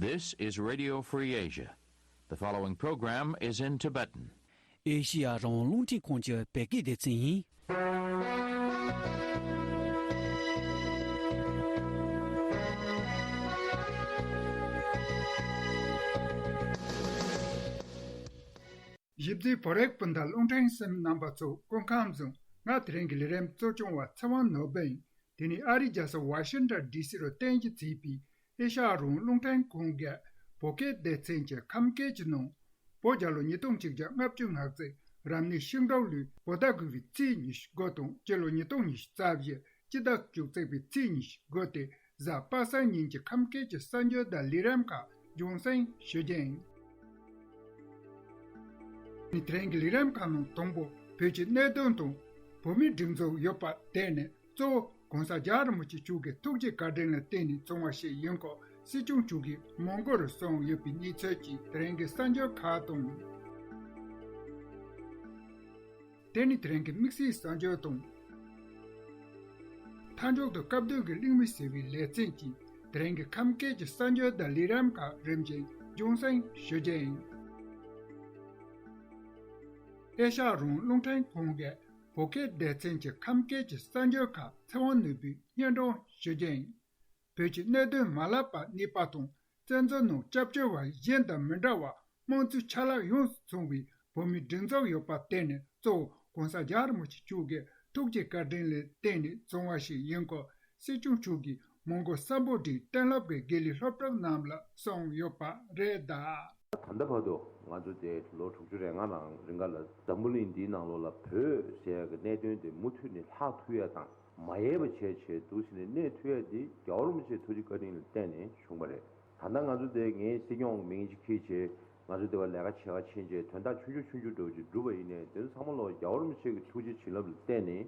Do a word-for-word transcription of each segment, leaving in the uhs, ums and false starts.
This is Radio Free Asia. The following program is in Tibetan. ཨེ་ཤི་ཡ་རང་དབང་རླུང་འཕྲིན་ཁང་གི་བོད་སྐད་སྡེ་ཚན་ཡིན། ཞིབ་འཚིར་བོད་རིགས་སྤུན་ཟླ་རླུང་འཕྲིན་གསན་མཁན་རྣམ་པ་ཚོ་སྐུ་ཁམས་བཟང་། ང་དེ་རིང་གི་ལས་རིམ་གཙོ་སྐྱོང་བ་ཚེ་དབང་ནོར་བུ་ཡིན། དེ་ནི་ཨ་རིའི་རྒྱལ་ས་ཝ་ཤིང་ཊོན་ཌི་སི་རུ་རྟེན་གཞི་བྱས་པའི་ཨེ་ཤ་ཡ་རང་དབང་རླུང་འཕྲིན་ཁང་གི་བོད་སྐད་སྡེ་ཚན་གྱི་ཁམས་སྐད་ཀྱི་ནང་། བོད་རྒྱལ་ལོ་ཉིས་སྟོང་ཆིག་བརྒྱ་ལྔ་བཅུ་ང་གཅིག་རབ་གནས་ཤིང་འབྲུག་ལོའི་བོད་ཟླ་དགུ་པའི་ཚེས་ཉི་ཤུ་དགུ་དང་སྤྱི་ལོ་ཉིས་སྟོང་ཉི་ཤུ་རྩ་བཞི་སྤྱི་ཟླ་བཅུ་གཅིག་པའི་ཚེས་ཉི་ཤུ་དགུ་སྟེ་གཟའ་པ་སངས་ཉིན་གྱི་ཁམས་སྐད་ཀྱི་གསར་འགྱུར་དང་ལས་རིམ་ཁག་རྒྱང་སྲིང་ཞུ་རྒྱུ་ཡིན། དེ་རིང་གི་ལས་རིམ་ཁག་ནང་དང་པོ་བོད་ཀྱི་གནད་དོན་དང་བོད་མིའི་སྒྲིག་འཛུགས་ཡོད་པར་བརྟེན་ནས། གཙོ་བོ་༸གོང་ས་༸རྒྱལ་བ་རིན་པོ་ཆེ་མཆོག་གི་ཐུགས་རྗེ་བཀའ་དྲིན་ལ་བརྟེན་ནས་བྱུང་བ་ཞིག་ཡིན་སྐོར་སྲིད་སྐྱོང་མཆོག་གིས་མོན་གྷོ་རུ་གསུངས་ཡོད་པའི་གནས་ཚུལ་གྱིས་དེ་རིང་གི་གསར་འགྱུར་ཁག་དང་། དེ་ནི་དེ་རིང་གི་དམིགས་བསལ་གསར་འགྱུར་དང་། མཐའ་མཇུག་ཏུ་སྐབས་བདུན་གྱི་གླེང་མོལ་ཟེར་བའི་ལེ་ཚན་གྱིས་དེ་རིང་གི་ཁམས་སྐད་ཀྱི་གསར་འགྱུར་དང་ལས་རིམ་ཁག་རིམ་བཞིན་རྒྱང་སྲིང་ཞུ་རྒྱུ་ཡིན། ཨེ་ཤ་ཡ་རང་དབང་རླུང་འཕྲིན་ཁང་གི་བོད་སྐད་སྡེ་ཚན་གྱི་ཁམས་སྐད་ཀྱི་གསར་འགྱུར་ཁག་ཚེ་དབང་ནོར་བུས་སྙན་སྒྲོན་ཞུ་རྒྱུ་ཡིན། བོད་ཀྱི་གནད་དོན་མ་ལག་པ་གནས་པ་དང་བཙན་འཛུལ་ནང་སྐྱབས་བཅོལ་བ་གཞན་དང་མི་འདྲ་བར་དམངས་གཙོའི་ཆ་ལག་ཡོངས་སུ་ཚང་བའི་བོད་མིའི་སྒྲིག་འཛུགས་ཡོད་པར་བརྟེན་ནས། གཙོ་བོ་༸གོང་ས་༸རྒྱལ་བ་རིན་པོ་ཆེ་མཆོག་གི་ཐུགས་རྗེ་བཀའ་དྲིན་ལ་བརྟེན་ནས་བྱུང་བ་ཞིག་ཡིན་སྐོར་སྲིད་སྐྱོང་མཆོག་གིས་མོན་གྷོ་སམ་བྷོ་ཊའི་གཏན་སློབ་ཀྱི་དགེ་ལས་སློབ་ཕྲུག་རྣམས་ལ་གསུངས་ཡོད་པ་རེད་གདའ། ད་ལྟ་བར་དུ་ང་ཚོ་དེ་ལོ་དྲུག་ཅུ་རེ་ལྔ་རང་རིང་ག་ལ་འཛམ་བུ་གླིང་འདིའི་ནང་ལོགས་ལ་བོད་ཟེར་ཡག་གི་གནད་དོན་དེ་མུ་མཐུད་ནས་ལྷག་ཐུབ་ཡ་དང་མ་ཡལ་བ་བྱས་བྱས་འདུག་ཟེར་ནས་གནས་ཐུབ་ཡ་དེ་རྒྱལ་བ་རིན་པོ་ཆེའི་ཐུགས་རྗེ་བཀའ་དྲིན་ལ་བརྟེན་ནས་བྱུང་བ་རེད། ད་ལྟ་ང་ཚོ་དེ་ངའི་སྲིད་སྐྱོང་མིང་ཅིག་འཁྱེར་བྱས་ང་ཚོ་དེ་བ་ལས་ཀ་བྱེད་ག་ཕྱིན་བྱས་དོན་དག་ཆུང་ཆུང་ཆུང་ཆུང་འདྲ་བོ་ཅིག་བསྒྲུབས་པ་ཡིན་ནའི་དེ་ཚོ་ཚང་མ་ལོག་རྒྱལ་བ་རིན་པོ་ཆེ་གི་ཐུགས་རྗེ་བྱིན་རླབས་ལ་བརྟེན་ནས་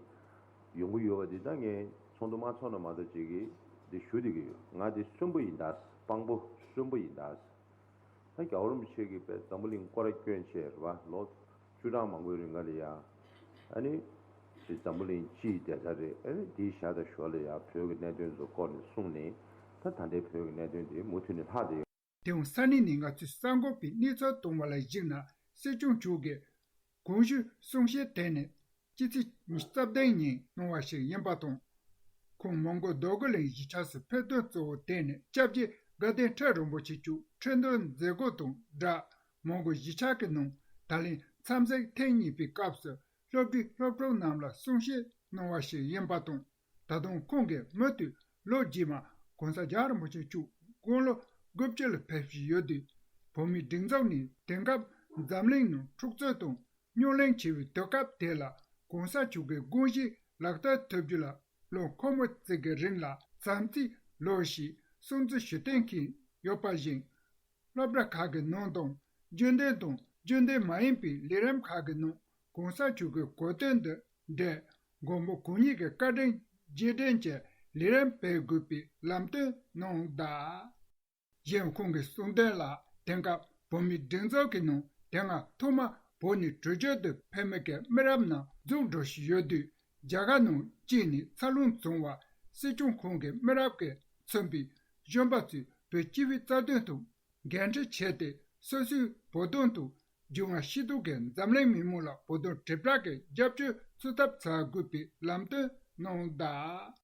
ཡོང་གི་ཡོད་པ་འདི་ད་ངས་ཚོགས་འདུ་མ་ཚོགས་ན་མ་གཏོགས་ཅིག་གིས་འདི་ཞུ་བསྡད་ཀྱི་ཡོད། ང་འདི་གསོན་པོ་ཡིན་ད། དཔང་པོ་གསོན་པོ་ཡིན་ད། ད་རྒྱལ་བ་རིན་པོ་ཆེ་གིས་དཔེ་འཛམ་བུ་གླིང་སྐོར་ར་བསྐྱོན་བྱས་རེད་བ། ལོ་བཅུ་གྲངས་མང་པོའི་རིང་ག་ལ་ཡ། ཨ་ནི། དེ་འཛམ་བུ་གླིང་སྤྱིའི་བདེ་རྩ་རེད། ཨ་ནི་དེའི་ཞར་དང་ཞོར་ལ་ཡ་བོད་ཀྱི་གནད་དོན་ཚོ་སྐོར་ནས་གསུངས་ནས། ད་ད་ལྟའི་བོད་ཀྱི་གནད་དོན་དེ་མུ་མཐུད་ནས་ལྷག་བསྡད་ཡོད། དེའང་ས་གནས་ནས་ང་ཚོས་གསར་འགོད་པའི་གནས་ཚུལ་བཏང་བ་ལ་གཞིགས་ན། སྲིད་སྐྱོང་མཆོག་གིས་གོང་ཞུས་གསུང་བཤད་དེ་ནི་སྤྱི་ཚེས་ཉི་ཤུ་རྩ་བདུན་ཉིན་གནང་བ་ཞིག་ཡིན་པ་དང་། ཁོང་མོན་གྷོ་རྡོ་རྗེ་གླིང་གཞིས་ཆགས་སུ་ཕེབས་དོན་གཙོ་བོ་དེ་ནི་སྐྱབས་རྗེ་དགའ་ལྡན་ཁྲི་རིན་པོ་ཆེ་མཆོག་ཁྲི་འདོན་མཛད་སྒོ་དང་སྦྲགས། མོན་གྷོ་གཞིས་ཆགས་ཀྱི་ནང་ད་ལན་འཚམས་གཟིགས་ཐེངས་གཉིས་པའི་སྐབས་སུ་སློབ་ཕྲུག་སློབ་ཕྲུག་རྣམས་ལ་གསུང་བཤད་གནང་བ་ཞིག་ཡིན་པ་དང་། ད་དུང་ཁོང་གིས་མུ་མཐུད་ལོ་རྗེས་མ་༸གོང་ས་༸རྒྱལ་བ་རིན་པོ་ཆེ་མཆོག་དགུང་ལོ་དགུ་བཅུ་ལ་ཕེབས་བཞིན་ཡོད་དུས། བོད་མིའི་སྒྲིག་འཛུགས་ནས་དེང་སྐབས་འཛམ་གླིང་ནང་འཁྲུག་རྩོད་དང་། རྙོག་གླེང་ཆེ་བའི་དུས་སྐབས་དེ་ལ་༸གོང་ས་མཆོག་གི་དགོངས་གཞི་ལག་བསྟར་ཐུབ་རྒྱུ་ལ་ལོ་འཁོར་མོ་གཅིག་གི་རིང་ལ་བྱམས་བརྩེའི་ལོ་ཞེས་སྲུང་བརྩི་ཞུ་གཏན་འཁེལ་ཡོད་པ་བཞིན། སློབ་གྲྭ་ཁག་གི་ནང་དང་རྒྱུན་ལྡན་དང་རྒྱུན་ལྡན་མ་ཡིན་པའི་ལས་རིམ་ཁག་གི་ནང་༸གོང་ས་མཆོག་གི་གོ་སྟོན་དང་འབྲེལ་མགོན་པོ་གང་ཉིད་ཀྱི་བཀའ་དྲིན་རྗེས་དྲན་གྱི་ལས་རིམ་སྤེལ་དགོས་པའི་ལམ་སྟོན་གནང་གདའ། གཞན་ཁོང་གིས་གསུངས་དོན་ལ། དེང་སྐབས་བོད་མིའི་སྒྲིག་འཛུགས་ཀྱི་ནང་དེ་སྔ་ཐོག་མར་བོད་ནས་བྲོས་བྱོལ་དུ་ཕེབས་མི་གི་མི་རབས་རྣམས་རྫོགས་འགྲོ་བཞིན་ཡོད་དུས། རྒྱ་གར་ནང་སྐྱེས་ནས་འཚར་ལོངས་བྱུང་བ་སྲིད་སྐྱོང་ཁོང་གི་མི་རབས་ཀྱིས་མཚོན་པའི་གཞོན་པ་ཚོས་བོད་སྤྱི་པའི་རྩ་དོན་དང་འགན་འཁྲི་བྱས་ཏེ། སོ་སོའི་བོད་དོན་དང་འབྱུང་བ་ཤེས་རྟོགས་ཀྱི་འཛམ་གླིང་མི་མང་ལ་བོད་དོན་དྲིལ་བསྒྲགས་ཀྱི་རྒྱབ་སྐྱོར་འཚོལ་ཐབས་བྱ་དགོས་པའི་ལམ་སྟོན་གནང་གདའ།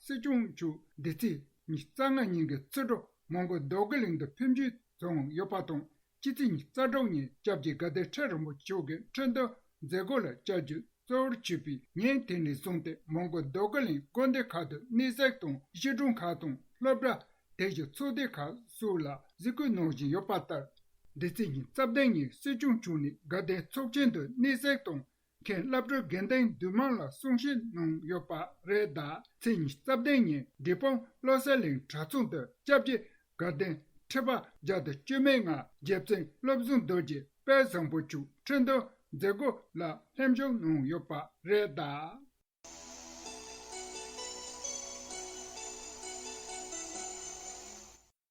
སྲིད་སྐྱོང་མཆོག་འདི་ཚེས་ཉི་ཤུ་རྩ་ལྔ་ཉིན་གྱི་ཕྱི་དྲོ་མོན་གྷོ་རྡོ་རྗེ་གླིང་དུ་ཕེབས་འབྱོར་བྱུང་ཡོད་པ་དང་། སྤྱི་ཚེས་ཉི་ཤུ་རྩ་དྲུག་ཉིན་སྐྱབས་རྗེ་དགའ་ལྡན་ཁྲི་རིན་པོ་ཆེ་མཆོག་གི་ཁྲི་འདོན་མཛད་སྒོ་ལ་བཅར་རྒྱུ་གཙོ་བོར་གྱུར་པའི་ཉིན་དེ་ནས་བཟུང་སྟེ། མོན་གྷོ་རྡོ་རྗེ་གླིང་དགོན་སྡེ་ཁག་ཏུ་གནས་གཟིགས་དང་། བཤད་སྒྲུང་ཁག་དང་སློབ་གྲྭ། དེ་བཞིན་ཚོགས་སྡེ་ཁག་སོགས་ལ་གཟིགས་སྐོར་གནང་བཞིན་ཡོད་པ་ལྟར། འདི་ཚེས་ཉི་ཤུ་རྩ་བདུན་ཉིན་སྲིད་སྐྱོང་མཆོག་ནས་དགའ་ལྡན་ཚོགས་ཆེན་དུ་གནས་གཟིགས་དང་། མཁན་སློབ་གྲྭའི་དགེ་འདུན་འདུས་མང་ལ་གསུང་བཤད་གནང་ཡོད་པ་རེད་གདའ། ཚེས་ཉི་ཤུ་རྩ་བདུན་ཉིན་འབྲས་སྤུངས་བློ་གསལ་གླིང་གྲྭ་ཚང་དུ་སྐྱབས་རྗེ་དགའ་ལྡན་ཁྲི་པ་བརྒྱ་དང་བཅུ་མེད་ལྔ་རྗེ་བཙུན་བློ་བཟང་རྡོ་རྗེ་དཔལ་བཟང་པོ་མཆོག་ཁྲི་འདོན་མཛད་སྒོ་ལ་ལྷན་ཞུགས་གནང་ཡོད་པ་རེད་གདའ།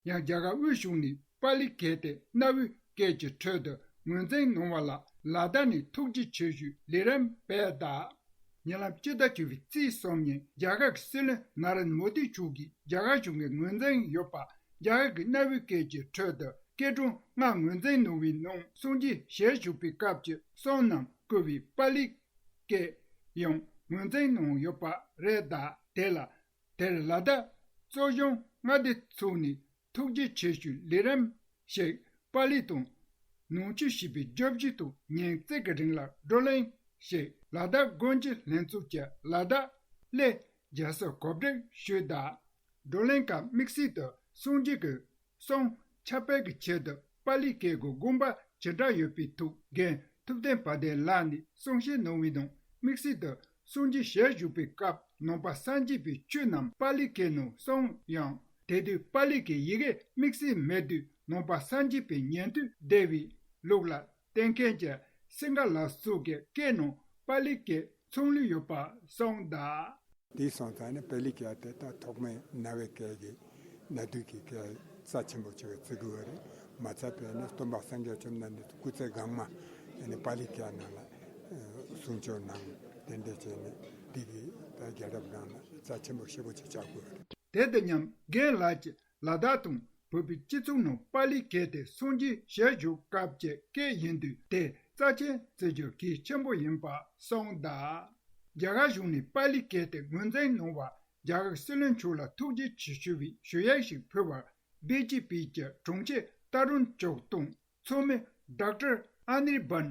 ཡང་རྒྱ་གར་དབུས་གཞུང་ནས་པཱ་ལི་སྐད་དེ་གནའ་བོའི་སྐད་ཀྱི་ཁྲོད་དུ་ངོས་འཛིན་གནང་བ་ལ་ལ་དྭགས་ནས་ཐུགས་རྗེ་ཆེ་ཞུའི་ལས་རིམ་སྤེལ་གདའ། ཉེ་ལམ་སྤྱི་ཟླ་བཅུ་པའི་ཚེས་གསུམ་ཉིན་རྒྱ་གར་གྱི་སྲིད་བློན་ན་རེན་མོ་དི་མཆོག་གིས་རྒྱ་གར་གཞུང་གི་ངོས་འཛིན་ཡོད་པ་ རྒྱ་གར་གྱི་གནའ་བོའི་སྐད་ཀྱི་ཁྲོད་དུ་སྐད་གྲོང་ལྔ་ངོས་འཛིན་གནང་བའི་ནང་སངས་རྒྱས་ཞལ་བཞུགས་པའི་སྐབས་ཀྱི་གསུང་རྣམས་བཀོད་པའི་པཱ་ལིའི་སྐད་ཡང་ངོས་འཛིན་གནང་ཡོད་པ་རེད། ད་དེ་ལ་དེར་ལ་དྭགས་གཙོ་གཞུང་མངའ་སྡེ་ཚོ་ནས་ཐུགས་རྗེ་ཆེ་ཞུའི་ལས་རིམ་ཞིག་པཱ་ལི་དང་ནང་ཆོས་ཞེས་པའི་བརྗོད་གཞི་དང་ཉིན་གཅིག་གི་རིང་ལ་བགྲོ་གླེང་ཞིག་ལ་དྭགས་སྒོ་འབྱེད་ལྷན་ཚོགས་ཀྱི་ལ་དྭགས་སླེ་རྒྱལ་སར་གོ་སྒྲིག་ཞུས། ད་བགྲོ་གླེང་སྐབས་དམིགས་བསལ་དུ་སངས་རྒྱས་ཀྱི་གསུང་ཁྱབ་སྤེལ་གྱི་ཆེད་དུ་པཱ་ལིའི་སྐད་ཀྱི་དགོངས་པ་ཇི་འདྲ་ཡོད་པའི་ཐོག་རྒན་ཐུབ་བསྟན་དཔལ་ལྡན་ལགས་ནས་གསུང་བཤད་གནང་བའི་ནང་དམིགས་བསལ་དུ་སངས་རྒྱས་ཞལ་བཞུགས་པའི་སྐབས་ནང་པ་སངས་རྒྱས་པའི་ཆོས་རྣམས་པཱ་ལིའི་སྐད་ནང་གསུངས་ཡང་དེ་དུས་པཱ་ལིའི་སྐད་ཡི་གེ་དམིགས་བསལ་མེད་དུས་ནང་པ་སངས་རྒྱས་པའི་ཉན་ཐོས་སྡེ་བའི་ལུགས་ལ་བརྟེན་མཁན་གྱི་སིངྒ་ལ་སོགས་ཀྱི་སྐད་ནང་པཱ་ལིའི་སྐད་ཚང་ལུས་ཡོད་པ་གསུངས་གདའ། དེའི་སོང་ཙང་ནི་པཱ་ལིའི་སྐད་དེ་དག་ཐོག་མའི་གནའ་བོའི་སྐད་ཀྱི་གནའ་དུས་ཀྱི་སྐད་རྩ་ཆེན་པོ་ཆེ་བའི་བརྩི་དགོས་པ་རེད། མ་ཚད་པས་ནི་སྟོན་པ་སངས་རྒྱས་བཅོམ་ལྡན་འདས་སྐུ་ཚེ་གང་མ་ནི་པཱ་ལིའི་སྐད་ནང་ལ་གསུང་ཆོས་གནང་། དེ་འདྲ་བྱས་ནས་དེ་གི་ད་རྒྱལ་རབས་ནང་ལ་རྩ་ཆེན་པོ་ཞེ་པོ་ཅིག་ཆགས་དགོས་པ་རེད། དེ་དང་མཉམ་རྒན་ལགས་ཀྱིས་ལ་དྭགས་དང་བོད་པའི་སྤྱི་ཚོགས་ནང་པཱ་ལིའི་སྐད་དེ་སངས་རྒྱས་ཞལ་བཞུགས་སྐབས་ཀྱི་སྐད་ཡིན་དུས་དེ་རྩ་ཆེན་བརྩི་རྒྱུ་གལ་ཆེན་པོ་ཡིན་པ་གསུངས་གདའ། རྒྱ་གར་གཞུང་ནས་པཱ་ལིའི་སྐད་དེ་ངོས་འཛིན་གནང་བར་རྒྱ་གར་སྲིད་བློན་མཆོག་ལ་ཐུགས་རྗེ་ཆེ་ཞུ་བའི་ཞུ་ཡིག་ཞིག་ཕུལ་བར་བི་ཇེ་པི་གྱི་དྲུང་ཆེ་ཏ་རུན་ཅོག་དང་ཚོགས་མི་ཌོག་ཊར་ཨ་ནིར་བན་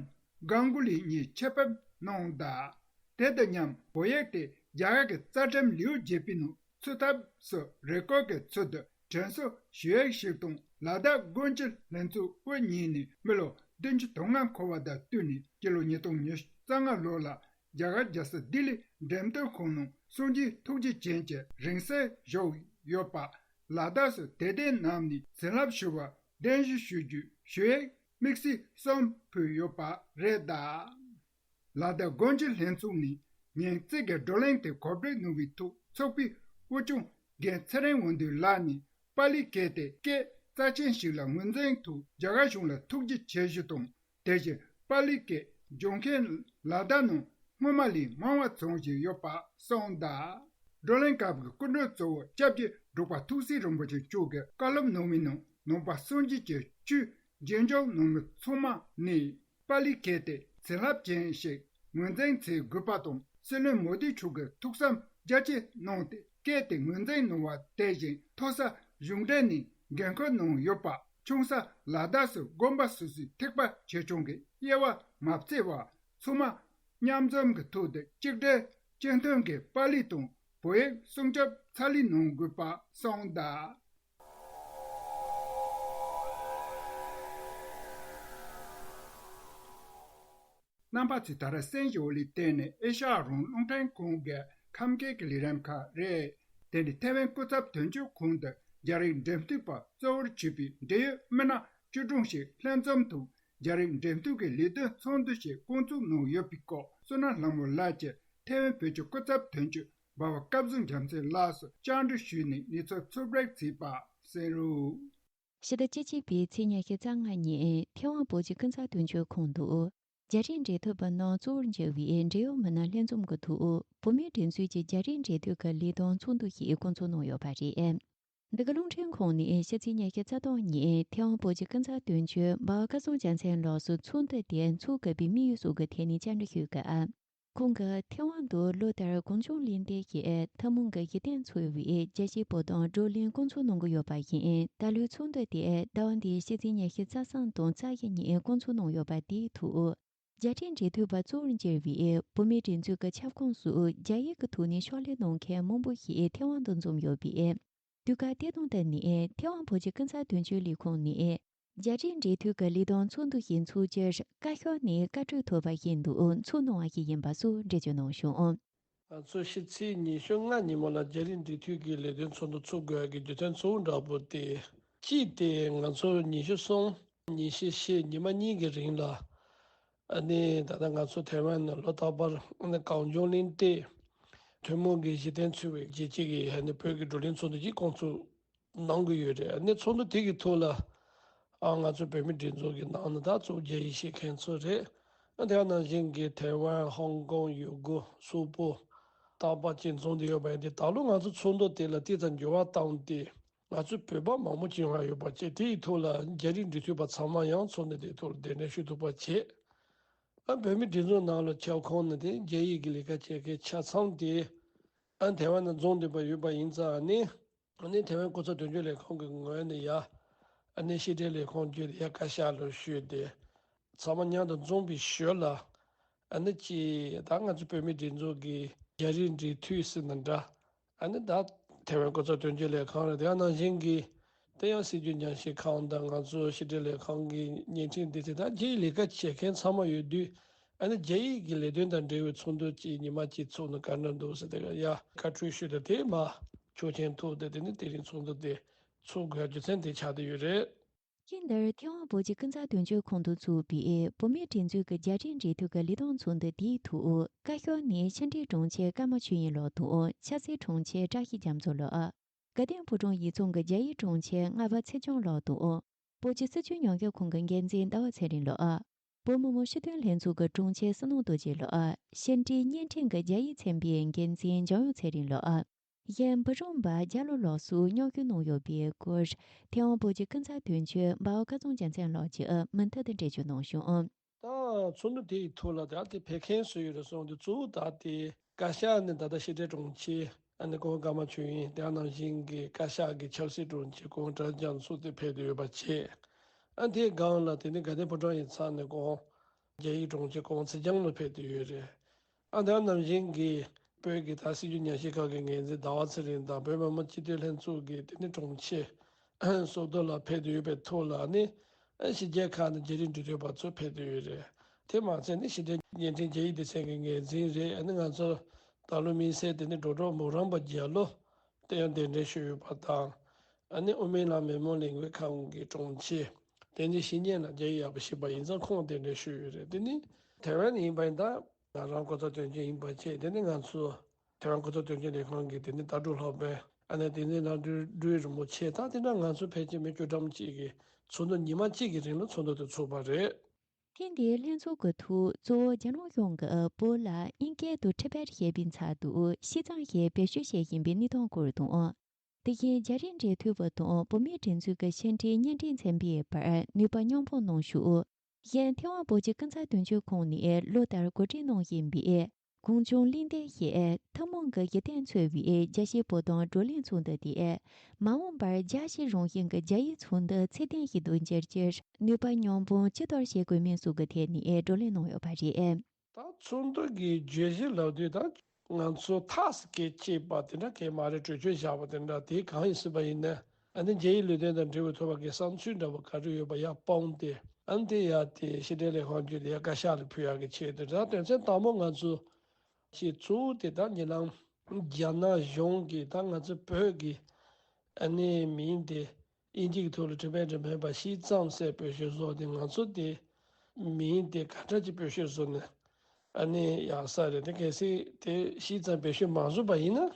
གང་གུ་ལི་གཉིས་ཆེད་ཕེབས་གནང་གདའ། དེ་དང་མཉམ་བོད་ཡིག་དེ་རྒྱ་གར་གྱི་རྩ་ཁྲིམས་ལེའུ་བརྒྱད་པའི་ནང་ཚུད་ཐབས་སུ་རེ་སྐུལ་གྱི་ཚུལ་དུ་དྲན་གསོ་ཞུ་ཡིག་ཞིག་དང་ལ་དྭགས་སྒོ་འབྱེད་ལྷན་ཚོགས་དབུ་བརྙེས་ནས་མི་ལོ་བདུན་ཅུ་དོན་ལྔ་འཁོར་བ་དང་བསྟུན་ནས་སྤྱི་ལོ་ཉིས་སྟོང་ཉི་ཤུ་རྩ་ལྔ་ལོ་ལ་རྒྱ་གར་རྒྱལ་ས་ལྡི་ལི་འགྲེམས་སྟོན་ཁང་ནང་སངས་རྒྱས་ཐུགས་རྗེ་ཅན་གྱི་རིང་བསྲེལ་བཞུགས་ཡོད་པ་ལ་དྭགས་སུ་དད་ལྡན་རྣམས་ནས་བྱིན་རླབས་ཞུ་བར་གདན་ཞུ་ཞུ་རྒྱུའི་ཞུ་ཡིག་དམིགས་བསལ་གསུམ་ཕུལ་ཡོད་པ་རེད་གདའ། ལ་དྭགས་སྒོ་འབྱེད་ལྷན་ཚོགས་ནས་ཉིན་གཅིག་གི་བགྲོ་གླེང་དེ་གོ་སྒྲིག་གནང་བའི་ཐོག་ཚོགས་པའི་དབུ་སྐྱོང་རྒན་ཚེ་རིང་དབང་འདུས་ལགས་ནས་པཱ་ལིའི་སྐད་དེ་སྐད་རྩ་ཆེན་ཞིག་ལ་ངོས་འཛིན་ཐོག་རྒྱ་གར་གཞུང་ལ་ཐུགས་རྗེ་ཆེ་ཞུ་དང་། དེ་བཞིན་པཱ་ལིའི་སྐད་སྦྱོང་མཁན་ལ་དྭགས་ནང་སྔོན་མ་ལས་མང་བ་འཚོང་བཞིན་ཡོད་པ་གསུངས་གདའ། བགྲོ་གླེང་སྐབས་ཀྱི་སྐུ་མགྲོན་གཙོ་བོ་སྐྱབས་རྗེ་འབྲུག་པ་ཐུགས་སྲས་རིན་པོ་ཆེ་མཆོག་གིས་བཀའ་སློབ་གནང་བའི་ནང་ནང་པ་སངས་རྒྱས་ཀྱི་ཆོས་རྗེས་འཇུག་གནང་མི་ཚང་མ་ནས་པཱ་ལིའི་སྐད་དེ་བྱིན་རླབས་ཅན་ཞིག་ངོས་འཛིན་བྱེད་དགོས་པ་དང་། སྲིད་བློན་མོ་དི་མཆོག་གིས་ཐུགས་བསམ་རྒྱ་ཆེ་གནང་སྟེ་སྐད་དེ་ངོས་འཛིན་གནང་བ་དེ་བཞིན་མཐོ་ས་གཞུང་འབྲེལ་ནས་འགན་ཁུར་གནང་ཡོད་པ། ཆུང་ས་ལ་དྭགས་སུ་དགོན་པ་སོ་སོའི་ཐེག་པ་ཆེ་ཆུང་གི་དབྱེ་བ་མ་བརྩི་བར་ཚང་མ་མཉམ་འཛོམས་ཀྱི་ཐོག་ཏུ་གཅིག་སྒྲིལ་གཅིག་མཐུན་གྱིས་པཱ་ལི་དང་བོད་ཡིག་སྲུང་སྐྱོབ་ཚ་ལས་གནང་དགོས་པ་གསུངས་གདའ། རྣམ་པ་ཚོས་ད་རེས་གསན་བཞུགས་ལས་བརྟེན་ནས་ཨེ་ཤ་ཡ་རང་དབང་རླུང་འཕྲིན་ཁང་གི་ཁམས་སྐད་ཀྱི་ལས་རིམ་ཁག་རེད། དེ་ནི་ཐེ་ཝན་སྐུ་ཚབ་དོན་གཅོད་ཁང་དུ་རྒྱ་རིགས་འབྲེལ་མཐུད་པ་གཙོ་བོར་གྱུར་པའི་འབྲེལ་ཡོད་མི་སྣ་བཅུ་གྲངས་ཤིག་ལྷན་འཛོམས་ཐོག་རྒྱ་རིགས་འབྲེལ་མཐུད་ཀྱི་ལས་དོན་ཚོགས་འདུ་ཞིག་བསྐོང་ཚོགས་གནང་ཡོད་པའི་སྐོར་བསོད་ནམས་ལྷ་མོ་ལགས་ཀྱིས་ཐེ་ཝན་བོད་ཀྱི་སྐུ་ཚབ་དོན་གཅོད་འབའ་བ་སྐལ་བཟང་རྒྱལ་མཚན་ལགས་སུ་བཅར་འདྲི་ཞུས་ནས་གནས་ཚུལ་ཕྱོགས་བསྒྲིགས་བྱས་པ་གསན་རོགས། ཕྱི་ཟླ་བཅུ་གཅིག་པའི་ཚེས་ཉི་ཤུ་རྩ་ལྔ་ཉིན་ཐེ་ཝན་བོད་ཀྱི་ཀུན་བཟང་དོན་གཅོད་ཁང་དུ། རྒྱ་རིགས་འབྲེལ་མཐུད་པ་རྣམས་གཙོ་བོར་གྱུར་བའི་འབྲེལ་ཡོད་མི་སྣ་ལྷན་འཛོམས་ཀྱི་ཐོག་བོད་མིའི་སྒྲིག་འཛུགས་ཀྱི་རྒྱ་རིགས་འབྲེལ་མཐུད་ཀྱི་ལས་དོན་ཚོགས་འདུ་ཞིག་བསྐོང་ཚོགས་གནང་ཡོད་པ་རེད། འདི་ག་རླུང་འཕྲིན་ཁང་ནས་ཕྱི་ཚེས་ཉི་ཤུ་རྩ་སྟོང་ཉིན་ཐེ་ཝན་བོད་ཀྱི་ཀུན་བཟང་དོན་གཅོད་འབའ་བ་སྐལ་བཟང་རྒྱལ་མཚན་ལགས་སུ་ཚོགས་འདུ་དེ་འཚོགས་དགོས་པའི་དམིགས་ཡུལ་སོགས་ཀྱི་ཐད་ནས་བཅར་འདྲི་ཞུས་སྐབས། ཁོང་གིས་ཐེ་ཝན་དུ་ལོ་ལྟར་གངས་ལྗོངས་གླེང་སྟེགས་ཀྱི་ཐུན་མོང་གི་གཞི་རྟེན་ཚུད་པའི་རྒྱལ་སྤྱིའི་བོད་དོན་བགྲོ་གླེང་བསྐོང་ཚོགས་གནང་གི་ཡོད་པ་བཞིན། ད་ལོའི་ཚོགས་འདུ་དེ་ཟླ་བ་འདིའི་ཕྱི་ཚེས་ཉི་ཤུ་རྩ་གསུམ་དང་རྩ་བཞི་ཉིན་བསྐོང་ཚོགས་གནང་ཡོད་པ་དེའི་ཐོག་རྒྱ་རིགས་འབྲེལ་མཐུད་པ་གཙོ་བོར་གྱུར་བའི་བོད་མིའི་སྒྲིག་འཛུགས་ཀྱི་ཁྱབ་ཁོངས་སུ་རྒྱ་ཡིག་གི་ཐོག་ནས་ཕྱག་ལས་གནང་མཁན་མང་པོ་ཞིག་ཐེ་ཝན་དུ་འཛོམས་ཡོད་པས། དུས་སྐབས་དེ་དང་བསྟུན་ནས་ཐེ་ཝན་བོད་ཀྱི་ཀུན་བཟང་དོན་གཅོད་ལས་ཁུངས་ནས་རྒྱ་རིགས་འབྲེལ་མཐུད་ཀྱི་ལས་དོན་ཚོགས་འདུ་ཞིག་འཚོགས་རྒྱུར་བཀའ་ཤོག་ནས་བཀའ་འཁྲོལ་ཐོབ་པ་བཞིན་དུ་འཚོགས་གནང་བ་ཞིག་ཡིན་པ་སོགས་འགྲེལ་བརྗོད་གནང་བྱུང་། ང་ཚོ་ཕྱི་ཚེས་ཉི་ཤུ་ལྔ་ཉིན་མོ་ལ་རྒྱ་རིགས་འབྲེལ་མཐུད་ཀྱི་ལས་དོན་ཚོགས་འདུ་འཚོགས་དགོས་ཡག་གི་རྒྱུ་མཚན་གཙོ་བོ་འདྲ་པོ་དེ། གཅིག་དེ་ང་ཚོ་ཉི་ཤུ་གསུམ། ཉི་ཤུ་བཞི་ཉི་མ་གཉིས་ཀྱི་རིང་ལ། ཨ་ནི་ད་ལྟ་ང་ཚོ་ཐེ་ཝན་ནང་ལོ་རྟག་པར་ཨ་ནི་གངས་ལྗོངས་གླེང་སྟེགས་ཐུན་མོང་གི་གཞི་རྟེན་ཚུད་པའི་རྒྱལ་སྤྱི་གི་ཨ་ནི་བོད་ཀྱི་བགྲོ་གླེང་ཚོགས་འདུ་ཅིག་བསྐོང་ཚོགས་གནང་གི་ཡོད་རེད། ཨ་ནི་ཚོགས་འདུ་དེ་གི་ཐོག་ལ་ཨ་ང་ཚོ་བོད་མི་སྒྲིག་འཛུགས་ཀྱི་ནང་ན་ད་གཙོ་བོ་རྒྱ་ཡིག་ཤེས་མཁན་ཚོ་རེད། ཨ་དེ་ནང་བཞིན་གྱི་ཐེ་ཝན་ཧོང་ཀོང་ཡུ་གུར་སོག་པོ་རྟག་པར་ཅིག་འཛོམས་བསྡད་ཡོད་པ་ཡིན་ཏེ། ད་ལོ་ང་ཚོ་ཚོགས་འདུ་དེ་ལ་ཏོག་ཙམ་འགྱུར་བ་བཏང་སྟེ། ང་ཚོའི་བོད་པ་མང་པོ་ཅིག་ཡོང་ཡ་ཡོད་པ་བཅས། དེའི་ཐོག་ལ་རྒྱ་རིགས་འབྲེལ་མཐུད་པ་ཚང་མ་ཡང་ཚོགས་འདུ་དེའི་ཐོག་ལ་གདན་འདྲེན་ཞུ་ཐུབ་པ་བྱས། ཨ་བོད་མིའི་སྒྲིག་འཛུགས་ནང་ལ་ཁྱབ་ཁོངས་ནི་དེ་རྒྱ་ཡིག་གི་ལས་ཀ་བྱེད་མཁན་ཆ་ཚང་དེ་ཨ་ཐེ་ཝན་ནང་འཛོམས་བསྡད་པ་ཡོད་པ་ཡིན་ཙང་ནི། ཨ་ནི་ཐེ་ཝན་གོ་ས་དོན་གཅོད་ལས་ཁང་གི་ངོས་ནས་ཡ། ཨ་ནི་ཕྱི་འབྲེལ་ལས་ཁུངས་བརྒྱུད་དེ་ཡ་བཀའ་ཤག་ལ་ཞུས་ཏེ། ཚང་མ་མཉམ་དུ་འཛོམས་པའི་ཞོར་ལ། ཨ་ནི་ཅི་ད་ང་ཚོ་བོད་མིའི་སྒྲིག་འཛུགས་ཀྱི་རྒྱ་རིགས་འབྲེལ་མཐུད་ཟེར་ན་འདྲ། ཨ་ནི་ད་ཐེ་ཝན་གོ་ས་དོན་གཅོད་ལས་ཁང་རེད། དེ་ནང་བཞིན་གྱི་དེ་ཡང་སྲིད་བྱུས་ཉམས་ཞིབ་ཁང་དང་ང་ཚོ་ཕྱི་འབྲེལ་ལས་ཁང་གི་བརྙན་འཕྲིན་སྡེ་ཚན་དང་རྒྱའི་ལས་ཀ་བྱེད་མཁན་ཚང་མ་ཡོད་དུས། ཨ་ནི་རྒྱ་ཡིག་གི་ལས་དོན་དང་འབྲེལ་བའི་ཚོགས་འདུ་གཅིག་ཉི་མ་གཅིག་ཚོགས་ན་ག་འདྲ་འདུག་ཟེར་ཏེ་ཡ་བཀའ་འཁྲོལ་ཞུས་ཏེ། དེ་མ་ཆོག་མཆན་ཐོབ་སྟེ། དེ་ནི་དེ་རིང་ཚོགས་འདུ་དེ་ཚོགས་དགོས་རྒྱུ་མཚན་དེ་ཆགས་བསྡད་ཡོད་རེད། ཁྱེད་འདིར་ཐེ་ཝན་བོད་ཀྱི་ཀུན་བཟང་དོན་གཅོད་ཁོངས་དུ་ཚུད་པའི་བོད་མིའི་སྒྲིག་འཛུགས་ཀྱི་རྒྱ་རིགས་འབྲེལ་མཐུད་ཀྱི་ལས་དོན་ཚོགས་འདུ་དེའི་ཐོག་བཀའ་ཤག་ནས་ཕྱི་འབྲེལ་དྲུང་ཆེ་ཀརྨ་ཆོས་དབྱིངས་ལགས་དང་ཕྱག་སྲིད་དྲུང་ཆེ་བཀྲ་ཤིས་རྒྱ་མཚོ་ལགས། དགའ་ལྡན་ཕོ་བྲང་ཡིག་ཚང་གི་རྒྱ་ཡིག་དྲུང་ཆེ་རྔ་བ་ཚེ་སྐྱོང་ལགས་དང་། བོད་ཀྱི་སྲིད་བྱུས་ཉམས་ཞིབ་ཁང་གི་འགན་འཛིན་ཟླ་བ་ཚེ་རིང་ལགས། བོད་མི་མང་སྤྱི་འཐུས་ལྷན་ཚོགས་ཀྱི་དྲུང་ཆེ་བསོད་ནམས་རྡོ་རྗེ་ལགས། ཕྱི་འབྲེལ་བརྙན་འཕྲིན་གྱི་རྒྱ་ཡིག་ཚན་པའི་འགན་འཛིན་འཇམ་དབྱངས་ཚེ་རིང་ལགས། གཞན་བུ་རམ་པ་རྒྱ་ལོ་ལགས་སུ་མཉམ་ཞུགས་གནང་ཡོད་པའི་སྐོར། ཐེ་ཝན་བོད་ཀྱི་ཀུན་བཟང་དོན་གཅོད་འབའ་བ་སྐལ་བཟང་རྒྱལ་མཚན་ལགས་ཀྱིས་མུ་མཐུད་དུ་འགྲེལ་བརྗོད་གནང་བྱུང་། ད་ཚོགས་འདུ་དེའི་ཐོག་ལ་ད་དེ་ཕེབས་མཁན་སུ་ཡོད་རེད་གསུངས་དུས། གཙོ་བོ་ད་དེ་བཀའ་ཤག་ནས་ད་ལྟ་ཕྱི་འབྲེལ་དྲུང་ཆེ་ཨ་ནི་སྐུ་ངོ་ཀརྨ་ཆོས་དབྱིངས། དེ་ནང་བཞིན་གྱི་བཀའ་ཤག་གི་ཆབ་སྲིད་དྲུང་ཆེ་སྐུ་ངོ་བཀྲ་ཤིས་རྒྱ་མཚོ་དེ་ཕེབས་བསྡད་ཡོད་པ་བྱས། ཨ་དེའི་སྒང་ལ་དེ་ནི་དགའ་ལྡན་ཕོ་བྲང་ཡིག་ཚང་ནས་སྐུ་ངོ་རྒྱ་ཡིག་དྲུང་ཆེ་སྐུ་ངོ་ཚེ་རྒྱམ་ལགས་ཕེབས་བསྡད་ཡོད་རེད། ཨ་དེ་ནང་བཞིན་གྱི་བོད་ཀྱི་ད་སྲིད་བྱུས་ཉམས་ཞིབ་ཁང་གི་འགན་འཛིན་ཟླ་བ་ཚེ་རིང་དང་། བོད་མི་མང་སྤྱི་འཐུས་ལྷན་ཚོགས་ཀྱི་དེ་ནི་དྲུང་ཆེ་བསོད་རྡོར་ལགས་ཕེབས་བསྡད་ཡོད་པའི་ཐོག་ལ་ནི། ཨ་ཕྱི་རྒྱལ་ཁག་ནས་རྒྱ་རིགས་འབྲེལ་མཐུད་པ་ཚོ་ཕེབས་བསྡད་ཡོད་རེད། དེ་མ་ཚད་ནི་ཕྱི་དྲིལ་བརྙན་འཕྲིན་རྒྱ་ཡིག་སྡེ་ཚན་གྱི་འགན་འཛིན་རེད། ཨ་ནི་ང་ཚོ་ད་ལོ་དམིགས་བསལ་དེ་ནི་ཌོག་ཊར་མུ་རམ་པ་རྒྱ་ལོ་དེ་ཡང་གདན་འདྲེན་ཞུས་ཡོད་པ་དང་། ཨ་ནི་དབུ་མའི་ལམ་མི་མང་ལས་འགུལ་ཁང་གི་དྲུང་ཆེ་བསྟན་འཛིན་བཤེས་གཉེན་ལགས་རྒྱ་ཡིག་ཡག་པོ་ཤེས་པ་ཡིན་ཙང་ཁོང་གདན་འདྲེན་ཞུས་ཡོད་རེད། དེ་ནི་ཐེ་ཝན་ཡིན་པ་ཡིན་ད། ང་རང་གོ་ས་དོན་གཅོད་ཡིན་པ་བྱས། དེ་ནི་ང་ཚོ་ཐེ་ཝན་གོ་ས་དོན་གཅོད་ལས་ཁང་གི་དེ་ནི་ལྟ་གྲུབ་སློབ་དཔོན་ཨ་ནི་བསྟན་འཛིན་ལགས་འགྲུལ་འགྲུལ་རིན་པོ་ཆེ་དང་། དེ་འདྲ་ང་ཚོ་ཕལ་ཆེར་མི་བཅུ་ཐམ་ཅིག་གིས་ཚོགས་འདུ་ཉི་མ་གཅིག་གི་རིང་ལ་ཚོགས་འདུ་དེ་ཚོགས་པ་རེད། ཐེངས་འདིའི་ལྷན་ཚོགས་ཀྱི་ཐོག་གཙོ་བོ་རྒྱ་ནག་གཞུང་གིས་བོད་ལ་དབྱིན་སྐད་དུ་ཊི་བེཊ་ཞེས་པའི་མཚན་ཐོག་ཤིས་ཙང་ཞེས་བེད་སྤྱོད་བྱེད་བཞིན་པའི་གནས་སྟངས་སྐོར་དང་། དེ་བཞིན་རྒྱ་རིགས་འབྲེལ་མཐུད་པ་དང་བོད་མིའི་སྒྲིག་འཛུགས་ཀྱི་ཕྱི་འབྲེལ་བརྙན་འཕྲིན་ཚན་པའི་བར་ནུས་པ་མཉམ་སྤུངས་གནང་ཕྱོགས། གཞན་ཐེ་ཝན་བོད་ཀྱི་ཀུན་བཟང་དོན་གཅོད་ཁང་ནས་ལོ་ལྟར་གོ་སྒྲིག་གནང་བཞིན་པའི་གངས་ལྗོངས་གླེང་སྟེགས་ཞེས་ཐུན་མོང་གི་གཞི་རྟེན་འཚོལ་བའི་རྒྱ་ཆེའི་བོད་དོན་བགྲོ་གླེང་ཚོགས་འདུ་དེ། མ་འོངས་པར་རྒྱ་ཆེ་རང་བཞིན་གྱི་རྒྱ་ཡིག་ཚོགས་འདུ་ཚད་ལྡན་ཞིག་ཏུ་འགྱུར་རྒྱུར་ནུས་པ་མཉམ་སྤུངས་ཇི་ལྟར་བྱེད་དགོས་མིན་སོགས་ཀྱི་ཐད་ནས་བགྲོ་གླེང་གནང་ཡོད་པ་རེད། ད་ཚོགས་འདུ་གི་བརྗོད་གཞི་ལབ་དུས། ད་ང་ཚོ་ཐག་སྐད་བཅད་པ་དེ་འདྲ་གང་མ་རེད། གྲོས་ཆོད་བཞག་པ་དེ་འདྲ་དེ་གང་ཡིན་ཟེར་བ་ཡིན་ན། ཨ་ནི་རྒྱ་ཡིག་ལས་དོན་དང་འབྲེལ་བའི་ཐོག་པ་གི་བསམ་ཚུལ་འདྲ་པོ་ག་རེ་ཡོད་པ་ཡར་སྤུངས་ཏེ། ཨ་ནི་དེ་ཡར་དེ་ཕྱི་འབྲེལ་ལས་ཁང་བརྒྱུད་དེ་ཡར་བཀའ་ཤག་ལ་ཕུལ་ཡག་གི་ཆེད་དུ། ད་དོན་ཚན་དང་པོ་ང་ཚོ་ཞིག་ཚུགས་ཏེ། ད་ཉེ་ལམ་རྒྱ་ནག་གཞུང་གིས་ད་ང་ཚོ་བོད་ཀྱི་ཨ་ནི་མིང་དེ་དབྱིན་ཇི་གི་ཐོག་ལ་ཊི་བེཊ་མིན་པ་ཤིས་ཙང་ཟེར་བེད་སྤྱོད་བཟོས་ཏེ། ང་ཚོ་དེ་མིང་དེ་ག་འདྲ་ཅིག་བེད་སྤྱོད་བཟོས་ནས་ཨ་ནི་ཡག་ས་རེད། དེ་གལ་སྲིད་དེ་ཤིས་ཙང་བེད་སྤྱོད་མ་བཟོས་པ་ཡིན་ན་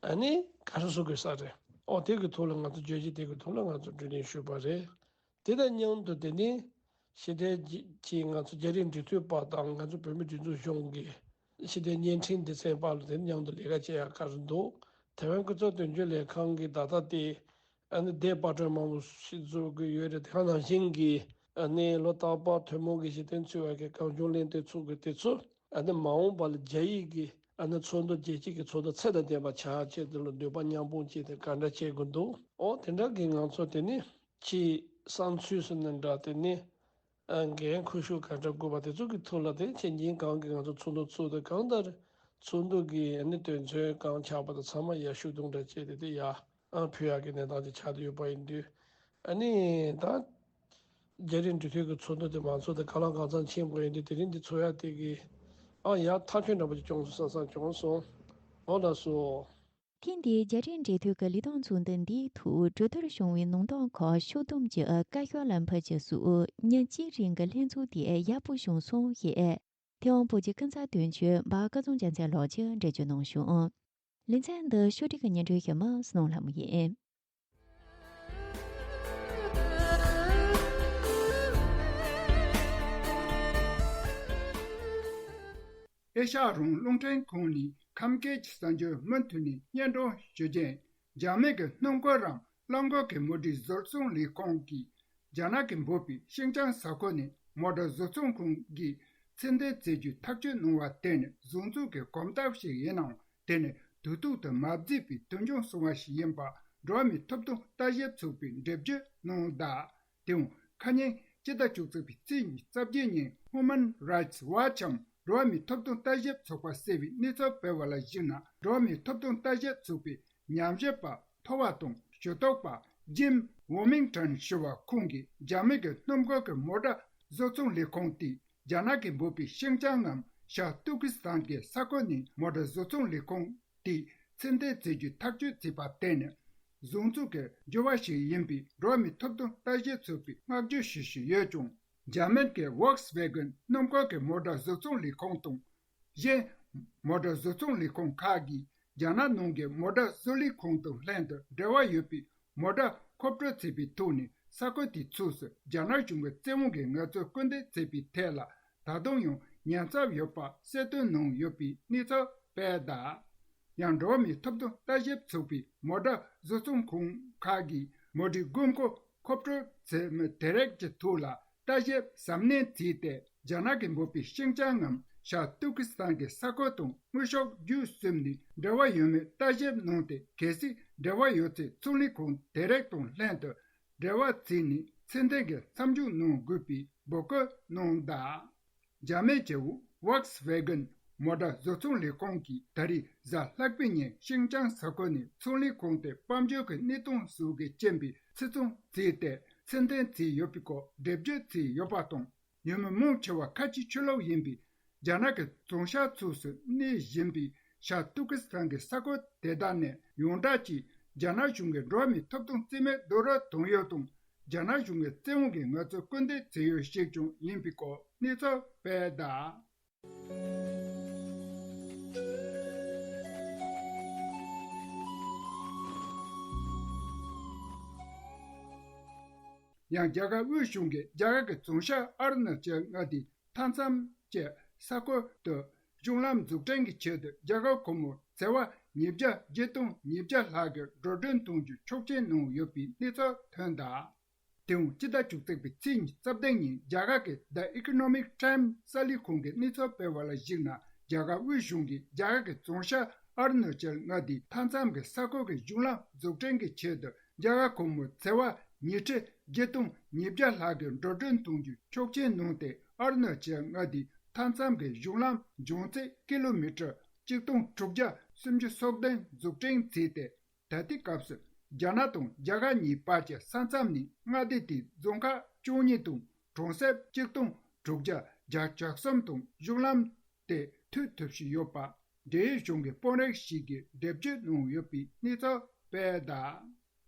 ཨ་ནི་ག་རེ་བཟོ་དགོས་ས་རེད། ཨོ་དེ་གི་ཐོག་ལ་ང་ཚོ་བརྗོད་གཞི་དེ་གི་ཐོག་ལ་ང་ཚོ་བགྲོ་གླེང་ཞུས་པ་རེད། དེ་དང་མཉམ་དུ་དེ་ནི་ཕྱི་འབྲེལ་གྱི་ང་ཚོ་རྒྱ་རིགས་འབྲེལ་མཐུད་པ་དང་ང་ཚོ་བོད་མི་སྒྲིག་འཛུགས་གཞུང་གི་ཕྱི་འབྲེལ་བརྙན་འཕྲིན་སྡེ་ཚན་བར་ལ་དེ་མཉམ་དུ་ལས་ཀ་བྱེད་ཡག་ག་རེ་འདུག་ཐེ་ཝན་སྐུ་ཚབ་དོན་གཅོད་ལས་ཁང་གི་ད་ལྟ་དེ་ཨ་ནི་སྡེ་པ་ཊར་མང་པོ་ཞིག་བཟོ་དགོས་ཡོད་རེད། དེ་ག་ནང་བཞིན་གྱི་ཨ་ནི་ལོ་རྟག་པར་ཐུན་མོང་གི་གཞི་རྟེན་འཚོལ་བ་གི་གངས་ལྗོངས་གླེང་སྟེགས་ཚོགས་དགོས་དེ་ཚོ། ཨ་ནི་མ་འོངས་པ་ལ་རྒྱ་ཡིག་གི་ཨ་ནི་ཚོགས་འདུ་རྒྱལ་སྤྱི་གི་ཚོགས་འདུ་ཚད་དང་ལྡན་པ་ཆགས་ཆེད་དུ་ལ་ནུས་པ་མཉམ་སྤུངས་བྱས་ཏེ་ག་འདྲ་བྱེད་དགོས་འདུག་ཨོ་དེ་འདྲ་གི་ང་ཚོ་དེ་ནི་ཕྱིའི་བསམ་ཚུལ་ཟེར་ན་འདྲ། དེ་ནི་ཨ་འགན་ཁུར་ཤུགས་ག་འདྲ་དགོས་པ་དེ་ཚོ་གི་ཐོག་ལ་དེ་ཕྱིན་ཆད་གང་གི་ང་ཚོ་ཚོགས་འདུ་ཚོགས་དུས་གང་ལྟར་ཚོགས་འདུ་གི་ཨ་ནི་དོན་ཚན་གང་ཆགས་པ་དང་ཚང་མ་ཡར་ཤུགས་གཏོང་འདྲ་བྱས་ཏེ་དེ་ཡར་ཨ་ཕུལ་ཡག་གི་གནས་སྟངས་ཅིག་ཆགས་བསྡད་ཡོད་པ་ཡིན་དུས། ཨ་ནི་ད་རྒྱ་རིགས་འབྲེལ་མཐུད་ཀྱི་ཚོགས་འདུ་དེ་མ་ཚོགས་དེ་ག་ལ་གང་འཚམ་ཕྱིན་པ་ཡིན་དུས། དེ་རིང་འདི་ཚོགས་ཡག་དེ་གི་ཨ་ཡར་ཐག་གཅོད་འདྲ་པོ་ཅིག་བྱུང་སོང་བསམ་བསམ་བྱུང་སོང་། འོ་ལགས་སོ། ཐེངས་འདིའི་རྒྱ་རིགས་འབྲེལ་མཐུད་ཀྱི་ལས་དོན་ཚོགས་འདུ་འདིའི་ཐོག་གྲོས་བསྡུར་བྱུང་བའི་ནང་དོན་ཁག་ཕྱོགས་བསྡོམས་ཀྱིས་བཀའ་ཤག་ལ་ཕུལ་རྗེས་སུ། ཉིན་གཅིག་རིང་གི་ལྷན་ཚོགས་དེ་ཡག་པོ་བྱུང་སོང་ཞེས་ཐེ་ཝན་བོད་ཀྱི་ཀུན་བཟང་དོན་གཅོད་འབའ་སྐལ་བཟང་རྒྱལ་མཚན་ལགས་ཀྱིས་འགྲེལ་བརྗོད་གནང་བྱུང་། ལེ་ཚན་འདི་ཕྱོགས་སྒྲིག་གི་སྙན་སྒྲོན་ཞུ་མི་བསོད་ནམས་ལྷ་མོ་ཡིན། ཨེ་ཤ་ཡ་རང་དབང་རླུང་འཕྲིན་ཁང་ནས་ཁམས་སྐད་ཀྱི་གསར་འགྱུར་མུ་མཐུད་ནས་སྙན་སྒྲོན་ཞུ་རྒྱུ་ཡིན། འཇར་མན་གྱི་སྣུམ་འཁོར་རམ་ རླངས་འཁོར་གྱི་མུ་འབྲེལ་བཟོ་ཚོང་ལས་ཁུངས་ཀྱིས། རྒྱ་ནག་གིས་འབོད་པའི་ཤིང་ཅང་ས་ཁུལ་ནས་མོ་ཊ་བཟོ་ཚོང་ཁང་གིས་ཚད་ལྡན་རྫས་འགྱུར་ཐག་གཅོད་གནང་བར་བརྟེན་ནས་བཟོ་འཛུགས་ཀྱི་གོམ་སྟབས་ཤིག་ཡིན་ནའང་། དེ་ནི་དུས་ཐོག་ཏུ་མ་བརྩིས་པའི་དུས་འགྱངས་སོང་བ་ཞིག་ཡིན་པ། འགྲོ་བ་མིའི་ཐོབ་ཐང་ལྟ་ཞིབ་ཚོགས་པས་འགྲེལ་བརྗོད་གནང་གདའ། དེའང་ཁ་ཉིན་སྤྱི་ཟླ་བཅུ་གཅིག་པའི་ཚེས་ཉི་ཤུ་རྩ་བརྒྱད་ཉིན་Human Rights Watch འམ་འགྲོ་བ་མིའི་ཐོབ་ཐང་ལྟ་ཞིབ་ཚོགས་པ་ཟེར་བས་གནས་ཚུལ་སྤེལ་བ་ལ་གཞིགས་ན། འགྲོ་བ་མིའི་ཐོབ་ཐང་ལྟ་ཞིབ་ཚོགས་པའི་ཉམས་ཞིབ་པ་མཐོ་བ་དང་ཇུས་གཏོགས་པ་Jim Warmington ཞུ་བ་ཁོང་གིས། རྒྱ་མི་གི་སྣུམ་འཁོར་གྱི་མོ་ཊ་བཟོ་ཚོང་ལས་ཁུངས་དེས་རྒྱ་ནག་གིས་འབོད་པའི་ཤིང་ཅང་ངམ་ཤར་ཏུར་ཀི་སི་ཐན་གྱི་ས་ཁུལ་ནས་མོ་ཊ་བཟོ་ཚོང་ལས་ཁུངས་དེས་ཚད་ལྡན་རྫས་འགྱུར་ཐག་གཅོད་བྱས་པར་བརྟེན་ནས་བཟོ་འཛུགས་ཀྱི་འགྱུར་བ་ཞིག་ཡིན་པའི་འགྲོ་བ་མིའི་ཐོབ་ཐང་ལྟ་ཞིབ་ཚོགས་པས་བསྔགས་བརྗོད་ཞུ་བཞིན་ཡོད་ཀྱང་། རྒྱ་མི་གི་Volkswagen སྣུམ་འཁོར་གྱི་མོ་ཊ་བཟོ་ཚོང་ལས་ཁུངས་དང་། གཞན། མོ་ཊ་བཟོ་ཚོང་ལས་ཁུངས་ཁག་གིས་རྒྱ་ནག་ནང་གི་མོ་ཊ་བཟོ་ལས་ཁུངས་དང་ལྷན་དུ་འབྲེལ་བ་ཡོད་པའི་མོ་ཊ་མཁོ་སྤྲོད་བྱེད་པའི་ཐོག་ནས་ས་ཁུལ་དེའི་ཕྱོགས་སུ་རྒྱ་ནག་གཞུང་གི་བཙན་དབང་གིས་ངལ་རྩོལ་སྐུལ་འདེད་བྱས་པའི་ཐད་ལ་ད་དུང་ཡང་ཉེན་ཚབས་ཡོད་པ་གསལ་སྟོན་གནང་ཡོད་པའི་གནས་ཚུལ་སྤེལ་གདའ། ཡང་འགྲོ་བ་མིའི་ཐོབ་ཐང་ལྟ་ཞིབ་ཚོགས་པའི་མོ་ཊ་བཟོ་ཚོང་ཁང་ཁག་གིས་མོ་ཊའི་དགོས་མཁོ་མཁོ་སྤྲོད་བྱེད་མི་དེ་རིགས་ཀྱི་ཐོག་ལ་ལྟ་ཞིབ་གཟབ་ནན་བྱས་ཏེ། རྒྱ་ནག་གིས་འབོད་པའི་ཤིང་ཅང་ངམ་ཤར་ཏུར་ཀི་སི་ཐན་གྱི་ས་ཁུལ་དང་དངོས་ཤུགས་བརྒྱུད་གསུམ་ནས་འབྲེལ་བ་ཡོད་མེད་ལྟ་ཞིབ་གནང་སྟེ། གལ་སྲིད་འབྲེལ་བ་ཡོད་ཚེ་ཚོང་ལས་ཁང་དེ་རིགས་དང་ལྷན་དུ་འབྲེལ་བ་བྱས་ནས་ཚད་ལྡན་གྱི་མཚམས་འཇོག་གནང་དགོས་པའི་འབོད་སྐུལ་གནང་གདའ། རྒྱ་མིའི་བྱེའུ་Volkswagen མོ་ཊ་བཟོ་ཚོང་ལས་ཁུངས་ཀྱིས་ད་རེས་གཟའ་ལྷག་པའི་ཉིན་ཤིང་ཅང་ས་ཁུལ་ནས་ཚོང་ལས་ཁང་དེ་དཔལ་འབྱོར་གྱི་གནས་སྟངས་སོགས་ཀྱི་རྐྱེན་པས་ཕྱིར་ཚོང་བྱས་ཏེ་ཚད་ལྡན་བྱས་ཡོད་པའི་སྐོར་འགྲེལ་བརྗོད་བྱས་ཡོད་པ་དང་། ཉོ་མི་མང་ཆེ་བ་ཁ་ཆེ་ཆོས་ལུགས་ཡིན་པས། རྒྱ་ནག་གི་བྱང་ཤར་ཕྱོགས་སུ་གནས་བཞིན་པའི་ཤར་ཏུར་ཀི་སི་ཐན་གྱི་ས་ཁུལ་དེ་དག་ནས་ཡོངས་གྲགས་ཀྱིས་རྒྱ་ནག་གཞུང་གིས་འགྲོ་བ་མིའི་ཐོབ་ཐང་རྩིས་མེད་རྡོག་རོལ་བཏང་ཡོད་དང་། རྒྱ་ནག་གཞུང་གིས་བཙན་དབང་གིས་ངལ་རྩོལ་སྐུལ་འདེད་བྱས་ཡོད་ཞིག་ཀྱང་ཡིན་པའི་སྐོར་གནས་ཚུལ་སྤེལ་གདའ། ཡང་རྒྱ་གར་དབུས་གཞུང་གིས་རྒྱ་གར་གྱི་བྱང་ཤར་ཨ་རུ་ན་ཅལ་མངའ་སྡེའི་མཐའ་མཚམས་ཀྱི་ས་ཁུལ་དུ་གཞུང་ལམ་འཛུགས་སྐྲུན་གྱི་ཆེད་དུ་རྒྱ་གར་ཁོར་མོ་བྱེ་བ་ཉིས་བརྒྱ་བརྒྱད་སྟོང་ཉིས་བརྒྱ་ལྷག་གི་འགྲོ་གྲོན་གཏོང་རྒྱུ་ཆོག་མཆན་གནང་ཡོད་པའི་གནས་ཚུལ་ཐོན་གདའ། དེའང་སྤྱི་ཟླ་བཅུ་གཅིག་པའི་ཚེས་ཉི་ཤུ་རྩ་བདུན་ཉིན་རྒྱ་གར་གྱི་The Economic Times གསར་ལས་ཁང་གིས་གནས་ཚུལ་སྤེལ་བ་ལ་གཞིགས་ན། རྒྱ་གར་དབུས་གཞུང་གིས་རྒྱ་གར་གྱི་བྱང་ཤར་ཨ་རུ་ན་ཅལ་མངའ་སྡེའི་མཐའ་མཚམས་ཀྱི་ས་ཁུལ་གྱི་གཞུང་ལམ་འཛུགས་སྐྲུན་གྱི་ཆེད་དུ་རྒྱ་གར་ཁོར་མོ་བྱེ་བ་ཉིས་ཁྲི་བརྒྱད་སྟོང་ཉིས་བརྒྱ་ལྷག་གི་འགྲོ་གྲོན་གཏོང་རྒྱུ་ཆོག་མཆན་གནང་སྟེ། ཨ་རུ་ན་ཅལ་མངའ་སྡེའི་མཐའ་མཚམས་ཀྱི་གཞུང་ལམ་བྱང་ཚད་ཀི་ལོ་མི་ཊར་གཅིག་སྟོང་དྲུག་བརྒྱ་སུམ་ཅུ་སོ་བདུན་འཛུགས་སྐྲུན་བྱས་ཏེ། ད་ལྟའི་སྐབས་སུ་རྒྱ་ནག་དང་རྒྱ་གར་གཉིས་བར་གྱི་ས་མཚམས་ནས་མངའ་སྡེ་དེའི་རྫོང་ཁག་བཅུ་གཉིས་དང་གྲོང་གསེབ་གཅིག་སྟོང་དྲུག་བརྒྱ་བརྒྱད་ཅུ་གྱ་གསུམ་དང་གཞུང་ལམ་དེ་མཐུད་ཐུབ་བཞིན་ཡོད་པ་འབྲེལ་ཡོད་གཞུང་གི་དཔོན་རིགས་ཤིག་གིས་འགྲེལ་བརྗོད་གནང་ཡོད་པའི་གནས་ཚུལ་སྤེལ་གདའ།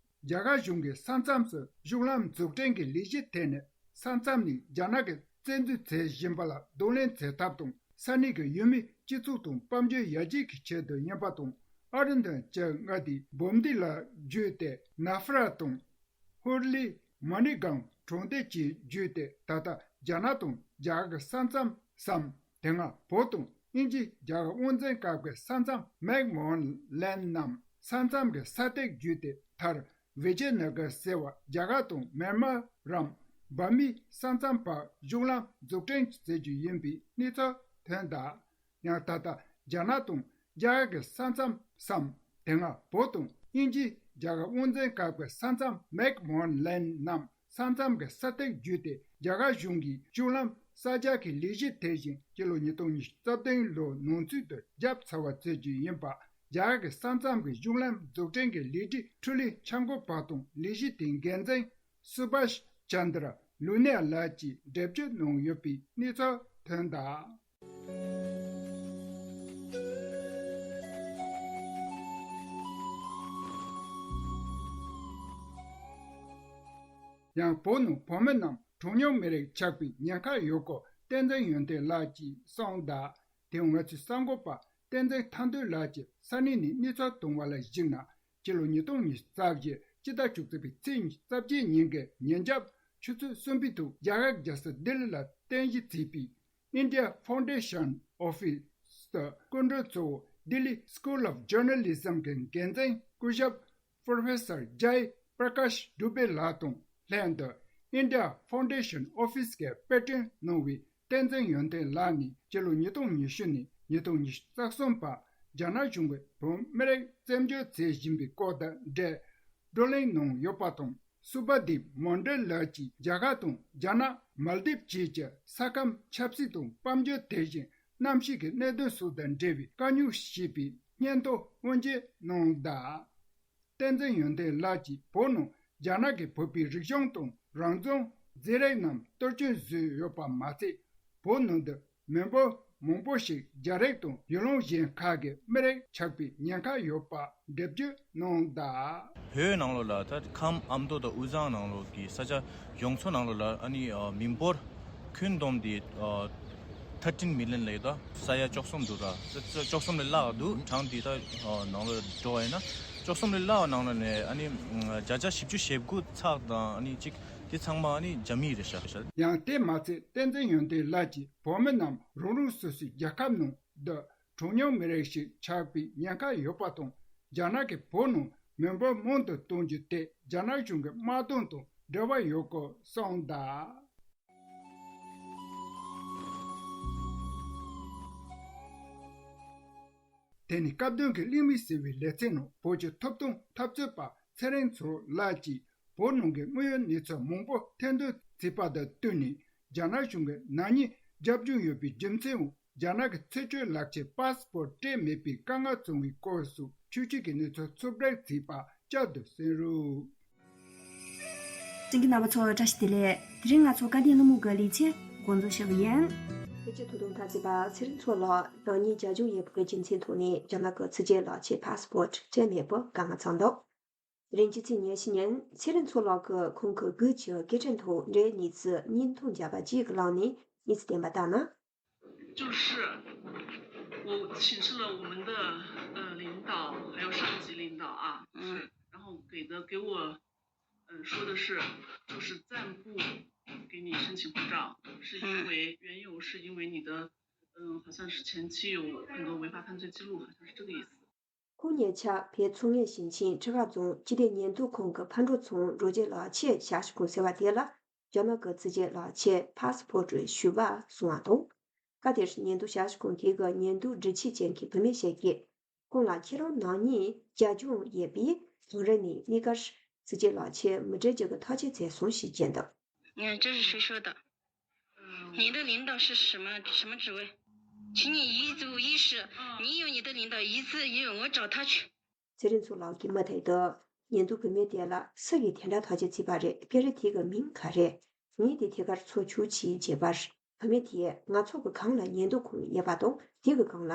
རྒྱ་གར་གཞུང་གིས་ས་མཚམས་སུ་གཞུང་ལམ་འཛུགས་སྐྲུན་གྱི་ལས་གཞི་དེ་ནི་ས་མཚམས་ནས་རྒྱ་ནག་གིས་བཙན་འཛུལ་བྱེད་བཞིན་པ་ལ་གདོང་ལེན་བྱེད་ཐབས་དང་། ས་གནས་ཀྱི་ཡུལ་མིའི་སྤྱི་ཚོགས་དང་དཔལ་འབྱོར་ཡར་རྒྱས་ཀྱི་ཆེད་དུ་ཡིན་པ་དང་། ཨ་རུ་ན་ཅལ་མངའ་སྡེའི་བུམ་སྡེ་ལ་བརྒྱུད་དེ་ནཱ་ཕ་ར་དང་། ཧུར་ལི། མ་ནི་གང་གྲོང་རྡལ་བཅས་བརྒྱུད་དེ་ད་ལྟ་རྒྱ་ནག་དང་རྒྱ་གར་གྱི་ས་མཚམས་སམ། དེ་སྔ་བོད་དང་དབྱིན་ཇིའི་རྒྱ་གར་དབང་འཛིན་སྐབས་ཀྱི་ས་མཚམས་མེག་མོ་ཧན་ལན་ནམ་ས་མཚམས་ཀྱི་ས་ཐིག་བརྒྱུད་དེ་མཐར། བི་ཇེ་ནི་གྷར་ཟེར་བ་རྒྱ་གར་དང་མེན་མར་རམ། འབར་མའི་ས་མཚམས་བར་གཞུང་ལམ་འཛུགས་སྐྲུན་བྱེད་རྒྱུ་ཡིན་པའི་གནས་ཚུལ་ཐོན་གདའ། ཡང་ད་ལྟ་རྒྱ་ནག་དང་རྒྱ་གར་གྱི་ས་མཚམས་སམ། དེ་སྔ་བོད་དང་དབྱིན་ཇིའི་རྒྱ་གར་དབང་འཛིན་སྐབས་ཀྱི་ས་མཚམས་མེག་མོ་ཧན་ལན་ནམ་ས་མཚམས་ཀྱི་ས་ཐིག་བརྒྱུད་དེ་རྒྱ་གར་གཞུང་གིས་གཞུང་ལམ་གསར་རྒྱག་གི་ལས་གཞི་དེ་བཞིན་སྤྱི་ལོ་ཉིས་སྟོང་ཉི་ཤུ་རྩ་བདུན་ལོའི་ནང་ཚུད་དུ་བརྒྱབ་ཚར་བ་བྱེད་རྒྱུ་ཡིན་པ། རྒྱ་གར་གྱི་ས་མཚམས་ཀྱི་གཞུང་ལམ་འཛུགས་སྐྲུན་གྱི་ལས་རིགས་འཕྲུལ་ལས་འཆར་འགོད་པ་དང་ལས་གཞི་དེའི་འགན་འཛིན་སུ་བྷཱཤ་ཅན་དྲ་ལུ་ནེ་ལགས་ཀྱིས་འགྲེལ་བརྗོད་གནང་ཡོད་པའི་གནས་ཚུལ་ཐོན་གདའ། ཡང་བོད་ནང་བོད་མི་རྣམས་གྲངས་ཉུང་མི་རིགས་ཆགས་པའི་ཉེན་ཁ་ཡོད་སྐོར་བསྟན་འཛིན་ཡོན་ཏན་ལགས་ཀྱིས་གསུངས་གདའ། དེ་ང་ཚོའི་གསར་འགོད་པ་བསྟན་འཛིན་མཐའ་འདུལ་ལགས་ཀྱིས་ས་གནས་ནས་གནས་ཚུལ་བཏང་བ་ལ་གཞིགས་ན། སྤྱི་ལོ་ཉིས་སྟོང་ཉི་ཤུ་རྩ་བཞི་སྤྱི་ཟླ་བཅུ་གཅིག་པའི་ཚེས་ཉི་ཤུ་རྩ་བརྒྱད་ཉིན་གྱི་ཉིན་རྒྱབ་ཆུ་ཚོད་གསུམ་པའི་ཐོག་རྒྱ་གར་རྒྱལ་ས་ལྡི་ལི་ལ་རྟེན་གཞི་བྱས་པའི་India Foundation Office དུ་སྐུ་མགྲོན་གཙོ་བོ་Delhi School of Journalism གྱི་འགན་འཛིན་སྐུ་ཞབས་Professor Jay པྲ་ཀཱཤ་ཌུ་བེ་ལགས་དང་ལྷན་དུ་India Foundation Office གིས་དཔེ་སྐྲུན་གནང་བའི་བསྟན་འཛིན་ཡོན་ཏན་ལགས་ནས་སྤྱི་ལོ་ཉིས་སྟོང་ཉི་ཤུ་ནས་ཉིས་སྟོང་ཉི་ཤུ་རྩ་གསུམ་བར་རྒྱ་ནག་གཞུང་གིས་བོད་མི་རིགས་བཙན་བྱོལ་བྱེད་བཞིན་པའི་སྐོར་དང་འབྲེལ་བགྲོ་གླེང་གནང་ཡོད་པ་དང་། སུ་བྷ་དིབ་མོན་ཌལ་ལགས་ཀྱིས་རྒྱ་གར་དང་རྒྱ་ནག་མལ་དིབ་བཅས་ཀྱི་ས་ཁམས་ཆབ་སྲིད་དང་དཔལ་འབྱོར། དེ་བཞིན་གནམ་གཤིས་ཀྱི་གནད་དོན་སོགས་དང་འབྲེལ་བའི་དཀའ་རྙོག་ཞེས་པའི་སྙན་ཐོ་དབུ་འབྱེད་གནང་གདའ། བསྟན་འཛིན་ཡོན་ཏན་ལགས་ཀྱིས་བོད་ནང་རྒྱ་ནག་གིས་བོད་པའི་རིག་གཞུང་དང་རང་བྱུང་རྫས་རིག་རྣམས་གཏོར་སྐྱོན་བཟོས་ཡོད་པ་མ་ཚད། བོད་ནང་དུ་མི་འབོར་མང་པོ་ཞིག་རྒྱ་རིགས་དང་ཡུལ་ལུང་གཞན་ཁག་གི་མི་རིགས་ཆགས་པའི་ཉེན་ཁ་ཡོད་པ་འགྲེལ་བརྗོད་གནང་གདའ། བོད་ནང་ལོགས་ལ་ད་ཁམས་ཨ་མདོ་དང་དབུས་གཙང་ནང་ལོགས་ཀྱི་ས་ཆ་ཡོངས་རྫོགས་ནང་ལོགས་ལ་ཨ་ནི་ཨ་མི་འབོར་ཁྱོན་བསྡོམས་ཏེ་ཨ་ཐར་ཊིན་མི་ལི་ཡན་ལབ་ཡོད་ད། ས་ཡ་བཅུ་གསུམ་འདུག་ད། ས་ས་བཅུ་གསུམ་ལས་ལྷག་འདུག་གྲངས་འདི་ད་ཨ་ནང་ལོགས་འགྲོ་བ་ཡིན་ན་བཅུ་གསུམ་ལས་ལྷག་ནང་ལོགས་ནས་ཨ་ནི་ཨ་བརྒྱ་ཆ་བཞི་བཅུ་ཞེ་དགུ་ཚགས་དང་ཨ་ནི་གཅིག་དེ་ཚང་མ་ཨ་ནི་རྒྱ་མི་རེད་ཤག་ཡང་དེ་མ་ཚད་བསྟན་འཛིན་ཡོན་ཏན་ལགས་ཀྱིས་བོད་མི་རྣམས་རང་རང་སོ་སོའི་རྒྱལ་ཁབ་ནང་དུ་གྲངས་ཉུང་མི་རིགས་ཤིག་ཆགས་པའི་ཉེན་ཁ་ཡོད་པ་དང་། རྒྱ་ནག་གིས་བོད་ནང་མི་འབོར་མང་དུ་གཏོང་རྒྱུ་དེ་རྒྱ་ནག་གཞུང་གི་དམག་དོན་དང་འབྲེལ་བ་ཡོད་སྐོར་གསུངས་གདའ། དེ་ནི་སྐབས་དོན་གྱི་གླེང་མོལ་ཟེར་བའི་ལེ་ཚན་ནང་བོད་ཀྱི་ཐོབ་ཐང་འཐབ་རྩོད་པ་ཚེ་རིང་མཚོ་ལགས་ཀྱིས་བོད་ནང་གི་དངོས་ཡོད་གནས་ཚུལ་མང་པོ་ཐེར་འདོན་བྱས་པ་དང་བསྟུན་ནས། རྒྱ་ནག་གཞུང་གིས་ནག་ཉེས་བརྒྱབ་བཅུག་ཡོད་པའི་རྒྱུ་མཚན་འོག་རྒྱ་ནག་གི་ཚུན་ཆད་ལག་ཁྱེར་པཱ་སི་པོར་སྤྲད་མེད་པའི་དཀའ་ངལ་བྱུང་བའི་སྐོར་སོགས་ཆོས་བརྒྱུད་ཀྱི་གནས་ཚུལ་ཕྱོགས་བསྒྲིགས་བྱས་པ་བསྐྱར་དུ་གསན་རོགས། གསན་མཁན་རྣམ་པ་ཚོ་བཀྲ་ཤིས་བདེ་ལེགས། དེ་རིང་ང་ཚོ་བཀའ་བསྟན་སློང་མོ་གི་ལེ་ཚན་འགོ་འཛུགས་བྱེད་ཀྱི་ཡིན། ཕལ་ཆེར་ཐོབ་ཐང་འཐབ་རྩོད་པ་ཚེ་རིང་མཚོ་ལགས་ནག་ཉེས་རྒྱབ་བཅུག་ཡོད་པའི་རྒྱུ་མཚན་ཐོག་ནས་རྒྱ་ནག་གི་ཕྱི་རྒྱལ་ལག་ཁྱེར་པཱ་སི་པོར་སྤྲད་མེད་པའི་དཀའ་ངལ་བྱུང་འདུག་དེ་རིང་སྤྱི་ཚེས་ཉེར་བཞི་ཉིན་ཚེ་རིང་མཚོ་ལགས་ཀྱིས་ཁོང་གི་སྒེར་གྱི་སྐད་འཕྲིན་ཐོག་འབྲེལ་གནས་ཚུལ་བརྙན་ཐུང་བརྒྱབ་པ་བཅས་ཀྱི་ལམ་ནས་གནས་ཚུལ་བསྟན་པ་ལྟར་ན། 就是我请示了我们的呃领导，还有上级领导啊，嗯，然后给的给我呃说的是，就是暂不给你申请护照，是因为缘由是因为你的嗯，好像是前期有很多违法犯罪记录，好像是这个意思。 ཁོང་ཉེ་ཆར་བོད་མཚོ་སྔོན་ཞིང་ཆེན་ཁྲི་ཀ་རྫོང་སྤྱི་བདེ་ཉེན་རྟོག་ཁང་གི་ཕར་འགྲོ་ཚུར་འགྲོ་རྒྱུའི་ལག་ཁྱེར་ཞབས་ཞུ་ཁང་ཟེར་བ་དེ་ལ་རྒྱ་ནག་གི་ཕྱི་རྒྱལ་ལག་ཁྱེར་པཱ་སི་པོར་ཞུ་བར་སོང་བ་དང་། སྐབས་དེར་ཉེན་རྟོག་ཞབས་ཞུ་ཁང་དེ་གི་ཉེན་རྟོག་སྒྲིག་ཆས་ཅན་གྱི་བུད་མེད་ཞིག་གིས། ཁོང་ལ་ཁྱེད་རང་ནག་ཉེས་རྒྱབ་ལྗོངས་ཡོད་པས་དེང་རབས་ནས་གནས་སྐབས་སྲིད་ཇུས་ལག་ཁྱེར་མི་སྤྲད་རྒྱུ་གི་ཐག་གཅོད་བྱས་སོང་ཞེས་བརྗོད་འདུག 嗯，这是谁说的？您的领导是什么什么职位？请你一五一十，你有你的领导，一字一语，我找他去。 ཚེ་རིང་མཚོ་ལགས་ཀྱིས་མུ་མཐུད་དུ་ཉེན་རྟོག་བུད་མེད་དེ་ལ་སུ་ཡིས་དེ་འདྲ་ཐག་གཅོད་བྱས་པ་རེད། སྐད་རིགས་དེ་གི་མིང་ག་རེ། ངས་དེ་ཐད་ཀར་ཚོར་བཅུག་ཅེས་བརྗོད་པར། བུད་མེད་དེས་ང་ཚོ་གི་སྒང་ལ་ཉེན་རྟོག་ཁང་ཡོད་པ་དང་། དེ་གི་སྒང་ལ་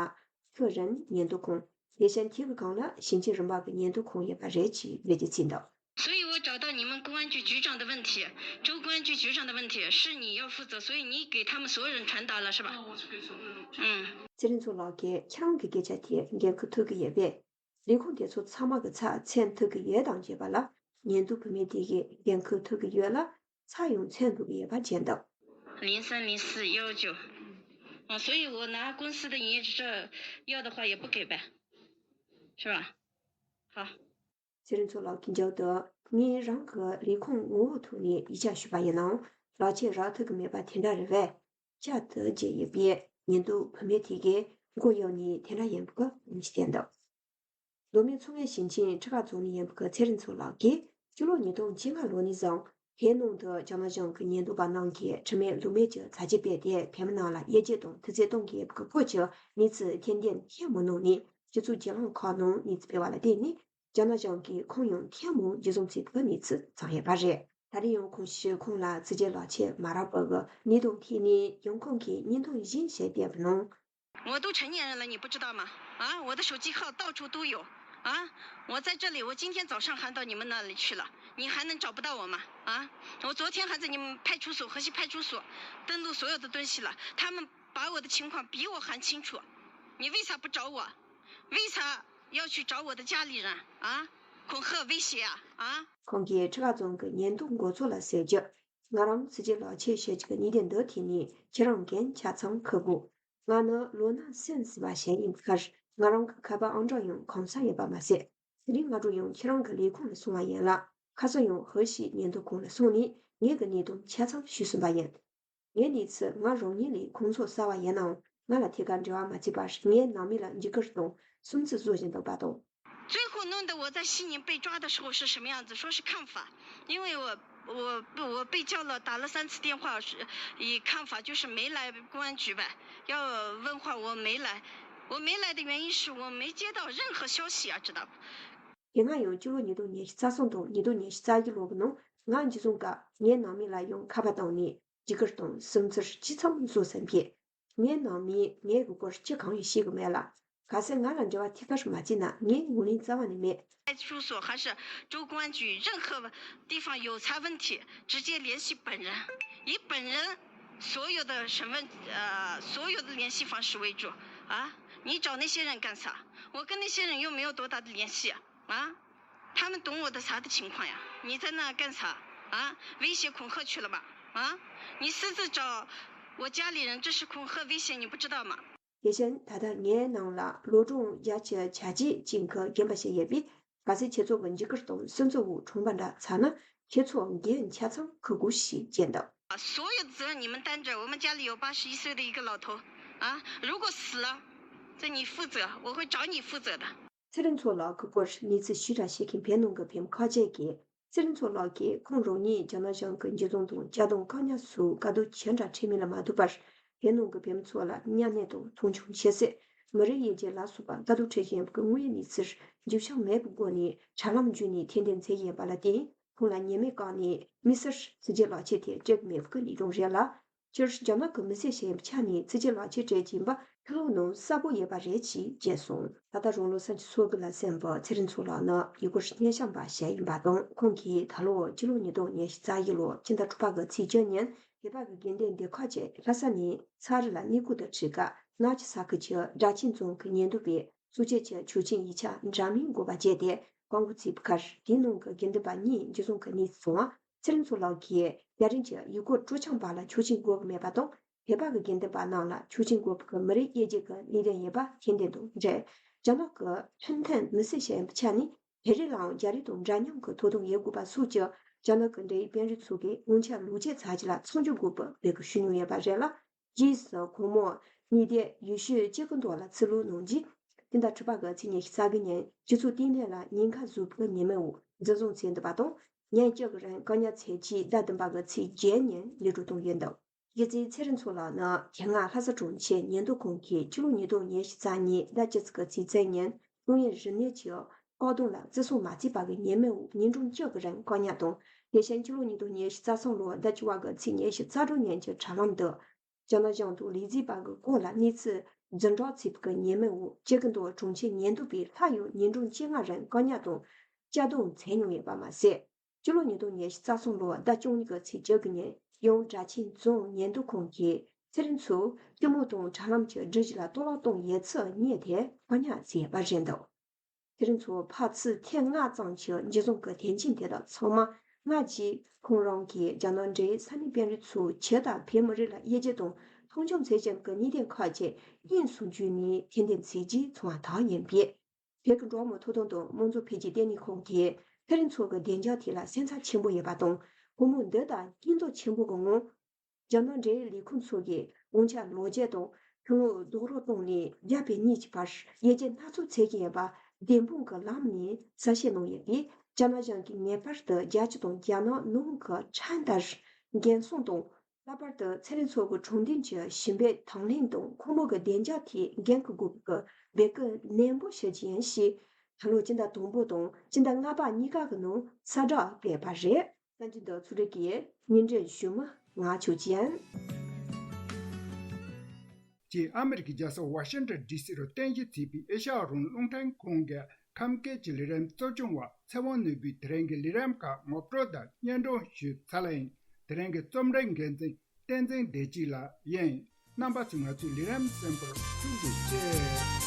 ཧྥུ་རན་ཉེན་རྟོག་ཁང་། དེ་བཞིན་དེ་གི་སྒང་ལ་ཞིང་ཆེན་རིམ་པ་གི་ཉེན་རྟོག་ཁང་ཡོད་པ་རེད་ཅེས་འགྲེལ་བརྗོད་བྱས་འདུག 所以我找到你们公安局局长的问题，州公安局局长的问题是你要负责，所以你给他们所有人传达了，是吧？嗯，我去给所有人传达。嗯。 ཚེ་རིང་མཚོ་ལགས་ཀྱིས་ཁྱེད་རང་གི་སྐད་ཆ་དེ་འགན་འཁུར་ཐུབ་ཀྱི་ཡོད་པས། ལས་ཁུངས་དེ་ཚོ་ཚང་མ་གི་ཚབ་མཚོན་ཐུབ་ཀྱི་ཡོད་དམ་ཞེས་པ་ལ། ཉེན་རྟོག་བུད་མེད་དེ་གིས་འགན་འཁུར་ཐུབ་ཀྱི་ཡོད་ལ། ཚབ་ཡང་མཚོན་ཐུབ་ཀྱི་ཡོད་པ་བརྗོད་འདུག 零三零四幺九，啊，所以我拿公司的营业执照要的话也不给呗，是吧？好。 ཚེ་རིང་མཚོ་ལགས་ཀྱིས་མཇུག་ཏུ། ངས་རང་གི་ལས་ཁུངས་ངོ་བོ་ཐོག་ནས་ཡིག་ཆ་ཞུས་པ་ཡིན་ནའང་། ལག་ཁྱེར་རག་ཐུབ་ཀྱི་མེད་པ་དེ་འདྲ་རེད་པས། བསྐྱར་དུ་བརྗོད་ཡོད་པས། ཉེན་རྟོག་བུད་མེད་དེ་གིས་མགོ་གཡོགས་ནས་དེ་འདྲ་ཡིན་པ་གི་ངོས་བསྟན་འདུག་མདོ་སྨད་མཚོ་སྔོན་ཞིང་ཆེན་ཁྲི་ཀ་རྫོང་ནས་ཡིན་པ་གི་ཚེ་རིང་མཚོ་ལགས་ཀྱིས། སྤྱི་ལོ་ཉིས་སྟོང་བཅོ་ལྔ་ལོ་ནས་བཟུང་། བོད་ནང་དུ་རྒྱ་ནག་གཞུང་གི་ཉེན་རྟོག་པ་རྣམས་ཀྱིས་ཁྲིམས་མེད་ལུགས་མེད་ཀྱི་དྲ་རྒྱ་སྤེལ་ཏེ། བོད་མི་རྣམས་ལ་དབྱེ་འབྱེད་དང་བརྟག་དཔྱད་གཏོང་དགོས་པའི་སྐོར་གྱི་གནས་ཚུལ་ཐེར་འདོན་ཐེངས་མང་གནང་ནས། སྤྱི་ཚོགས་བརྒྱུད་ལམ་ཁག་ནང་གནས་ཚུལ་སྤེལ་བ་ལ་བརྟེན་ནས། རྒྱ་ནག་གཞུང་གིས་ཁོང་ཡང་ཐེངས་མང་འཇུ་བཟུང་བྱས་པའི་གནས་ཚུལ་བྱུང་ཡོད་པ་རེད། ད་རེས་ཡང་ཁོང་ཞིག་ཁོང་ལ་ཕྱི་རྒྱལ་ལག་ཁྱེར་མ་རག་པ་གི་གནས་སྟངས་ཐད་ནས་ཡང་ཁོང་གིས་བརྙན་ཐུང་གཞན་ཞིག་བསྟན་པའི་ནང་། 我都成年人了，你不知道吗？啊，我的手机号到处都有。啊，我在这里，我今天早上还到你们那里去了，你还能找不到我吗？啊，我昨天还在你们派出所，河西派出所登录所有的东西了，他们把我的情况比我还清楚，你为啥不找我？为啥要去找我的家里人？啊，恐吓威胁啊？啊？ ཁོང་གིས་ཁྲི་ཀ་རྫོང་གི་ཉེན་རྟོག་འགོ་གཙོ་ལ་གསལ་རྒྱུར། ང་རང་ཕྱི་རྒྱལ་ལག་ཁྱེར་ཞུ་རྒྱུ་གི་གནད་དོན་འདི་ཐད་ནས་ཁྱེད་རང་འགན་ཆ་ཚང་འཁུར་དགོས། ང་ནི་ལོ་ན་སུན་སུམ་པ་ཞིག་ཡིན་ཁར། ང་རང་གི་ཁ་པར་ཨང་གྲངས་ཡང་གང་ས་ཡོད་པ་མ་ཟད། དེ་རིང་སྔ་དྲོ་ཡང་ཁྱེད་རང་གི་ལས་ཁུངས་ལ་སོང་བ་ཡིན་ལ། ཁ་སང་ཡང་ཧི་ཞིག་ཉེན་རྟོག་ཁང་ལ་སོང་ནས་ངེད་ཀྱི་གནས་སྟངས་ཆ་ཚང་ཞུས་ཟིན་པ་ཡིན། ངའི་གནས་ཚུལ་ང་རང་ཉིད་ལས་ཁོང་ཚོ་གསལ་བ་ཡིན་ནའང་ང་ལ་ཐད་ཀར་འབྲེལ་བ་མ་བྱས་པར་ངའི་ནང་མི་ལ་འཇིགས་སྐུལ་དང་སུན་གཙེར་བཟོ་བཞིན་འདུག་པ་དང་། 最后弄得我在悉尼被抓的时候是什么样子？说是看法，因为我我我被叫了，打了三次电话，是以看法就是没来公安局呗，要问话我没来，我没来的原因是我没接到任何消息啊，知道吧？དེ་སྔ་ཡང་སྤྱི་ལོ་ཉིས་སྟོང་ཉི་ཤུ་རྩ་གསུམ་དང་ཉིས་སྟོང་ཉི་ཤུ་རྩ་བཞི་ལོ་གི་ནང་ང་འཇུ་བཟུང་སྐབས་ངའི་ནང་མི་ལ་ཡང་ཁ་པར་བཏང་ནས་འཇིགས་སྐུལ་དང་སུན་གཙེར་ཇི་ཙམ་བཟོ་ཟིན་པས། ངའི་ནང་མིས་ངའི་གི་སྐོར་ཅི་གང་ཡང་ཤེས་གི་མེད་ལ། གལ་སྲིད་ང་ལ་འབྲེལ་བ་ཐད་ཀར་མ་བྱས་ན་ངས་ངོས་ལེན་རྩ་བ་ནས་མེད། 派出所还是州公安局，任何地方有啥问题，直接联系本人，以本人所有的身份，呃，所有的联系方式为主啊。你找那些人干啥？我跟那些人又没有多大的联系啊。他们懂我的啥的情况呀？你在那干啥？啊，威胁恐吓去了吧？啊，你私自找我家里人，这是恐吓威胁，你不知道吗？ དེ་བཞིན་ད་ལྟ་ངའི་ནང་ལ་ལོ་གྲངས་བརྒྱད་ཅུ་གྱ་གཅིག་ཅན་གྱི་རྒན་པ་ཞིག་ཡོད་པས། གལ་སྲིད་ཁྱེད་ཚོ་གི་འཇིགས་སྐུལ་དང་སུན་གཙེར་འོག་གྲོངས་པ་འདྲ་ཚར་ན་ཁྱེད་ཚོ་འགན་ཆ་ཚང་འཁུར་དགོས་ཞེས་བརྗོད་འདུག 所有的责任你们担着。我们家里有八十一岁的一个老头，啊，如果死了，这你负责，我会找你负责的。 ཚེ་རིང་མཚོ་ལགས་ཀྱི་སྐོར་གནས་ཚུལ་ཞིབ་ཕྲ་ཤེས་མཁན་བོད་ནང་གི་བོད་མི་ཁག་ཅིག་གིས། ཚེ་རིང་མཚོ་ལགས་ཀྱིས་ཁོང་རང་ཉིད་རྒྱ་ནག་གཞུང་གི་འཇུ་བཟུང་དང་རྒྱག་རྡུང་བཀག་ཉར་སོགས་དཀའ་སྡུག་ཇི་འདྲ་འཕྲད་མིན་ལ་མ་ལྟོས་པར། བོད་ནང་གི་བོད་མི་ཚོ་ལ་མཉམ་གནས་དང་མཐོང་ཆུང་བྱེད་སྲིད། མི་རིགས་དབྱེ་འབྱེད་ལ་སོགས་པ་དཀའ་སྡུག་འཕྲད་བཞིན་པའི་དངོས་ཡོད་གནས་ཚུལ་འགྱུར་བྱང་མེད་པའི་སྒོ་ནས་དྲ་ལམ་བརྒྱུད་ནས་ཐེར་འདོན་མཛད་ཡོད་པ་ལ་བརྟེན། ཁོང་ལ་ཉེས་མེད་བཀག་ནས་དམིགས་བསལ་ཟུར་བརྗེ་ལག་ཁྱེར་དེ་སྤྲད་ཀྱི་མེད་པའི་སྐུལ་འདེད་བྱུང་རེད་ལ། སྤྱིར་རྒྱ་ནག་གི་མི་སེར་ཞིག་ཡིན་པའི་ཆ་ནས་ཟུར་བརྗེ་ལག་ཁྱེར་སྤྲད་ཀྱིན་པ་ཁ་ལོ་ནང་གསལ་པོ་ཡོད་པ་རེད་ཅེས་བརྗོད་སོང་། ད་ལྟ་རང་ལོ་སུམ་ཅུ་སོ་དགུ་ལ་ཟིན་པའི་ཚེ་རིང་མཚོ་ལགས་ནི་ཡུ་གུར་སྙན་ཞང་པ་ཞིག་ཡིན་པ་དང་། ཁོང་གིས་ད་ལོ་སྤྱི་ལོ་ཉིས་སྟོང་ཉི་ཤུ་རྩ་བཞི་ལོ་སྤྱི་ཟླ་དྲུག་པ་གི་ཚེས་བཅུ་ཉིན་བོད་པ་གི་དགོན་སྡེ་སྡེ་ཁག་ཅིག་ལྷ་ས་ནས་ཚ་རི་ལ་གནས་སྐོར་དུ་ཁྲིད་སྐབས་ནག་ཆུ་ས་ཁུལ་གྱི་སྦྲ་ཆེན་རྫོང་གི་ཉེན་རྟོག་པས་གཙོ་བྱས་ཀྱི་ཆོག་མཆན་ཡིག་ཆ་འདྲ་མིན་དགོས་པ་བརྒྱབ་སྟེ་བཀག་འགོག་བྱས་པའི་ཁར། དེའི་ནང་གི་དགེ་འདུན་པ་གཉིས་འཇུ་བཟུང་གི་གནས་ཚུལ་སོང་བ། ཚེ་རིང་མཚོ་ལགས་ཀྱིས་རྒྱ་རིགས་ཀྱི་ཡུལ་སྐོར་སྤྲོ་འཆམ་པ་ལ་ཆོག་མཆན་དགོས་ཀྱི་མེད་པ་དང་། བོད་པ་གི་དགེ་འདུན་པ་རྣམས་ལ་ཆོག་མཆན་དགོས་པ་གི་མི་རིགས་དབྱེ་འབྱེད་ཀྱི་ལས་དོན་ཡོད་པ་ཐེར་འདོན་དང་འབྲེལ། རྒྱ་ནག་གི་ཁྲིམས་མཐུན་མི་སེར་ཞིག་ཡིན་པའི་ཆ་ནས་བོད་རིགས་ལའང་རྒྱ་རིགས་དང་འདྲ་མཉམ་གྱི་ཐོབ་ཐང་ཡོད་དགོས་པ་སོགས་ཀྱི་རྒྱ་ནག་གི་འབྲེལ་ཡོད་དཔོན་རིགས་ཚོ་གིས་སྔོན་ཆད་ལོག་སྤྱོད་ཚར་གཅིག་ལ་མཚམས་འཇོག་དགོས་པའི་འབོད་སྐུལ་ཞུས་མྱོང་ཡོད་པ་རེད་ལ། རྗེས་སུ་ཁོང་མོ་ཉེ་དུས་ཡུལ་ཤུལ་སྐྱེ་རྒུ་མདོ་ལ་ཚུར་ལོག་གནང་རྗེས། སྤྱི་ཟླ་དྲུག་པ་གི་ཚེས་ཉི་ཤུ་རྩ་དགུ་ཉིན་སྤྱི་ཚོགས་བསྟི་གནས་ལ་ཉེན་ཁ་བཟོ་བའི་ཉེས་མིང་འོག་འཛིན་བཟུང་བྱས་འདུག་པ་དང་། ཉིན་གཅིག་གི་རིང་བཀག་ཉར་བྱས་རྗེས་ཟླ་བདུན་པ་གི་ཚེས་བརྒྱད་ཉིན་གློད་གྲོལ་བཏང་ཡོད་འདུག་གཞི་རྩའི་ཚེ་རིང་མཚོ་ལགས་ནི་དེ་སྔ་ལྷ་ས་གྲོང་ཁྱེར་ཉེན་རྟོག་ཁང་གིས་ཕྱི་ལོ་ཉིས་སྟོང་ཉི་ཤུ་རྩ་གཉིས་ཟླ་བཅུ་གཅིག་གི་ཚེས་བཙན་ཉིན་ཀྲོང་ཡན་རིག་གནས་ཀྱི་བཀག་སྡོམ་ལ་བརྩི་སྲུང་མ་བྱས་པ་གི་ཉེས་མིང་འོག་ཉིན་གྲངས་བཅུ་གི་རིང་བཀག་ཉར་དང་། དེ་བཞིན་ཕྱི་ལོ་ཉིས་སྟོང་ཉི་ཤུ་རྩ་གསུམ་ལོ་ཟླ་བཅུ་པ་གི་ཚེས་ཉི་ཤུ་རྩ་དྲུག་ཉིན་གྱི་དྲ་ལམ་དུ། རྒྱ་ནག་གཞུང་དང་ལས་བྱེད་པ་གི་སྐོར་ལ་གནས་ཚུལ་རྫུན་སྒྲོག་བྱས་པ་གི་ཉེས་མིང་འོག་སྐྱེ་རྒུ་མདོ་གྲོང་ཁྱེར་ཉེན་རྟོག་པས་སླར་ཡང་ཉིན་གྲངས་བཅོ་ལྔ་རིང་བཀག་ཉར་དང་། གཅར་རྡུང་བྱས་མྱོང་ཡོད་པ་མ་ཟད། སྤྱི་ལོ་ཉིས་སྟོང་ཉི་ཤུ་རྩ་གསུམ་ལོ་ཟླ་བཅུ་གཉིས་ཀྱི་ཚེས་བཅུ་དགུ་ཉིན་ཡང་སྦྲ་ཆེན་རྫོང་ཉེན་རྟོག་ཁང་གིས་ཚེ་རིང་མཚོ་སྐྱི་མོ་དང་དྲ་ལམ་གྱི་སྒྲིག་གཞི་ལ་གཏོར་བརླག་བཏང་ཡོད་ཚུལ་བརྙེད་དེ་བཀག་ཉར་བྱས་པ་རེད་འདུག་ཚེ་རིང་མཚོ་ཕར་ཚུར་ཐེངས་ལྔ་ཙམ་གྱི་འཇུ་བཟུང་གི་དོན་རྐྱེན་དེ་དག་ཚང་མ་སྔ་རྗེས་ཁོང་རང་གིས་རྒྱ་ནག་འབྲེལ་ཡོད་ས་གནས་དཔོན་རིགས་ཚོ་ཇི་ལྟར་བོད་མི་རིགས་ལ་དབྱེ་འབྱེད་དང་མཐོང་ཆུང་བྱེད་བཞིན་པའི་གནད་དོན་ཁག་ཅིག་དབྱིངས་སུ་འཇུས་ནས་ཐེར་འདོན་བྱས་རྗེས་བྱུང་བ་དག་ཡིན་པས། བོད་ཀྱི་འབྲོག་མི་ཐོབ་ཐང་དང་དམངས་གཙོ་འཕེལ་རྒྱས་ལྟེ་གནས་ཁང་གིས་ཚེ་རིང་མཚོ་གི་བདེ་འཇགས་ཐད་ལ་སེམས་འཚབ་ཆེན་པོ་ཡོད་པ་དང་། བུ་མོ་འདི་དག་སྙིང་སྟོབས་ཆེན་པོ་གི་ངང་། རྒྱ་ནག་འབྲེལ་ཡོད་ལས་ཁུངས་ཚོ་གིས་དབང་ཆ་ལོག་སྤྱོད་དང་ཁྱོན་ལོ་རྡོག་རོལ་གཏོང་ནས་རྒྱ་བོད་གཉིས་ཀྱི་བར་དབྱེ་འབྱེད་སྣ་ཚོགས་བྱེད་ཀྱི་ཡོད་པ་བདེན་དཔང་གི་ལམ་ནས་གསལ་བཤད་གནང་ཡོད་པས། རྒྱ་ནག་གཞུང་གིས་ངེས་པར་དུ་རྒྱལ་སྤྱི་དང་རྒྱ་ནག་ནང་གི་ཁྲིམས་ལྟར་འགན་སྲུང་དང་། ལྷག་པར་དུ་ཚེ་རིང་མཚོ་གི་དྲང་བདེན་གྱི་ཞི་བའི་དང་ལེན་དང་ཁོང་མོ་གི་བདེ་འཇགས་ཐད་འགན་འཁུར་དགོས་པའི་འབོད་སྐུལ་ནན་པོ་ཞུ་རྒྱུ་ཡིན་ཞེས་ད་ལོ་སྤྱི་ཟླ་དང་པོ་དང་སྤྱི་ཟླ་ལྔ་པ་གཉིས་ཀ་གི་ནང་གསལ་བསྒྲགས་སྤེལ་བ་རེད། གསར་འགྱུར་འདི་ཚོ་རིགས་ཀྱི་སྙན་སྒྲོན་ཞུ་མི་ང་ཆོས་ཅན། ཅེས་ཨ་མི་རི་ཀའི་རྒྱལ་ས་ཝ་ཤིང་ཊོན་ཌི་སི་རུ་རྟེན་གཞི་བྱས་པའི་ཨེ་ཤ་ཡ་རང་དབང་རླུང་འཕྲིན་ཁང་གི་ཁམས་སྐད་ཀྱི་ལས་རིམ་གཙོ་སྐྱོང་བ་ཚེ་དབང་ནོར་བུས་དེ་རིང་གི་ལས་རིམ་ཁག་ངོ་སྤྲོད་དང་སྙན་སྒྲོན་ཞུས་ཚར་ལ་ཡིན། དེ་རིང་གི་རྩོམ་སྒྲིག་འགན་འཛིན་བསྟན་འཛིན་བདེ་སྐྱིད་ལགས་ཡིན། རྣམ་པ་ཚོས་ང་ཚོའི་ལས་རིམ་གསན་པར་ཐུགས་རྗེ་ཆེ།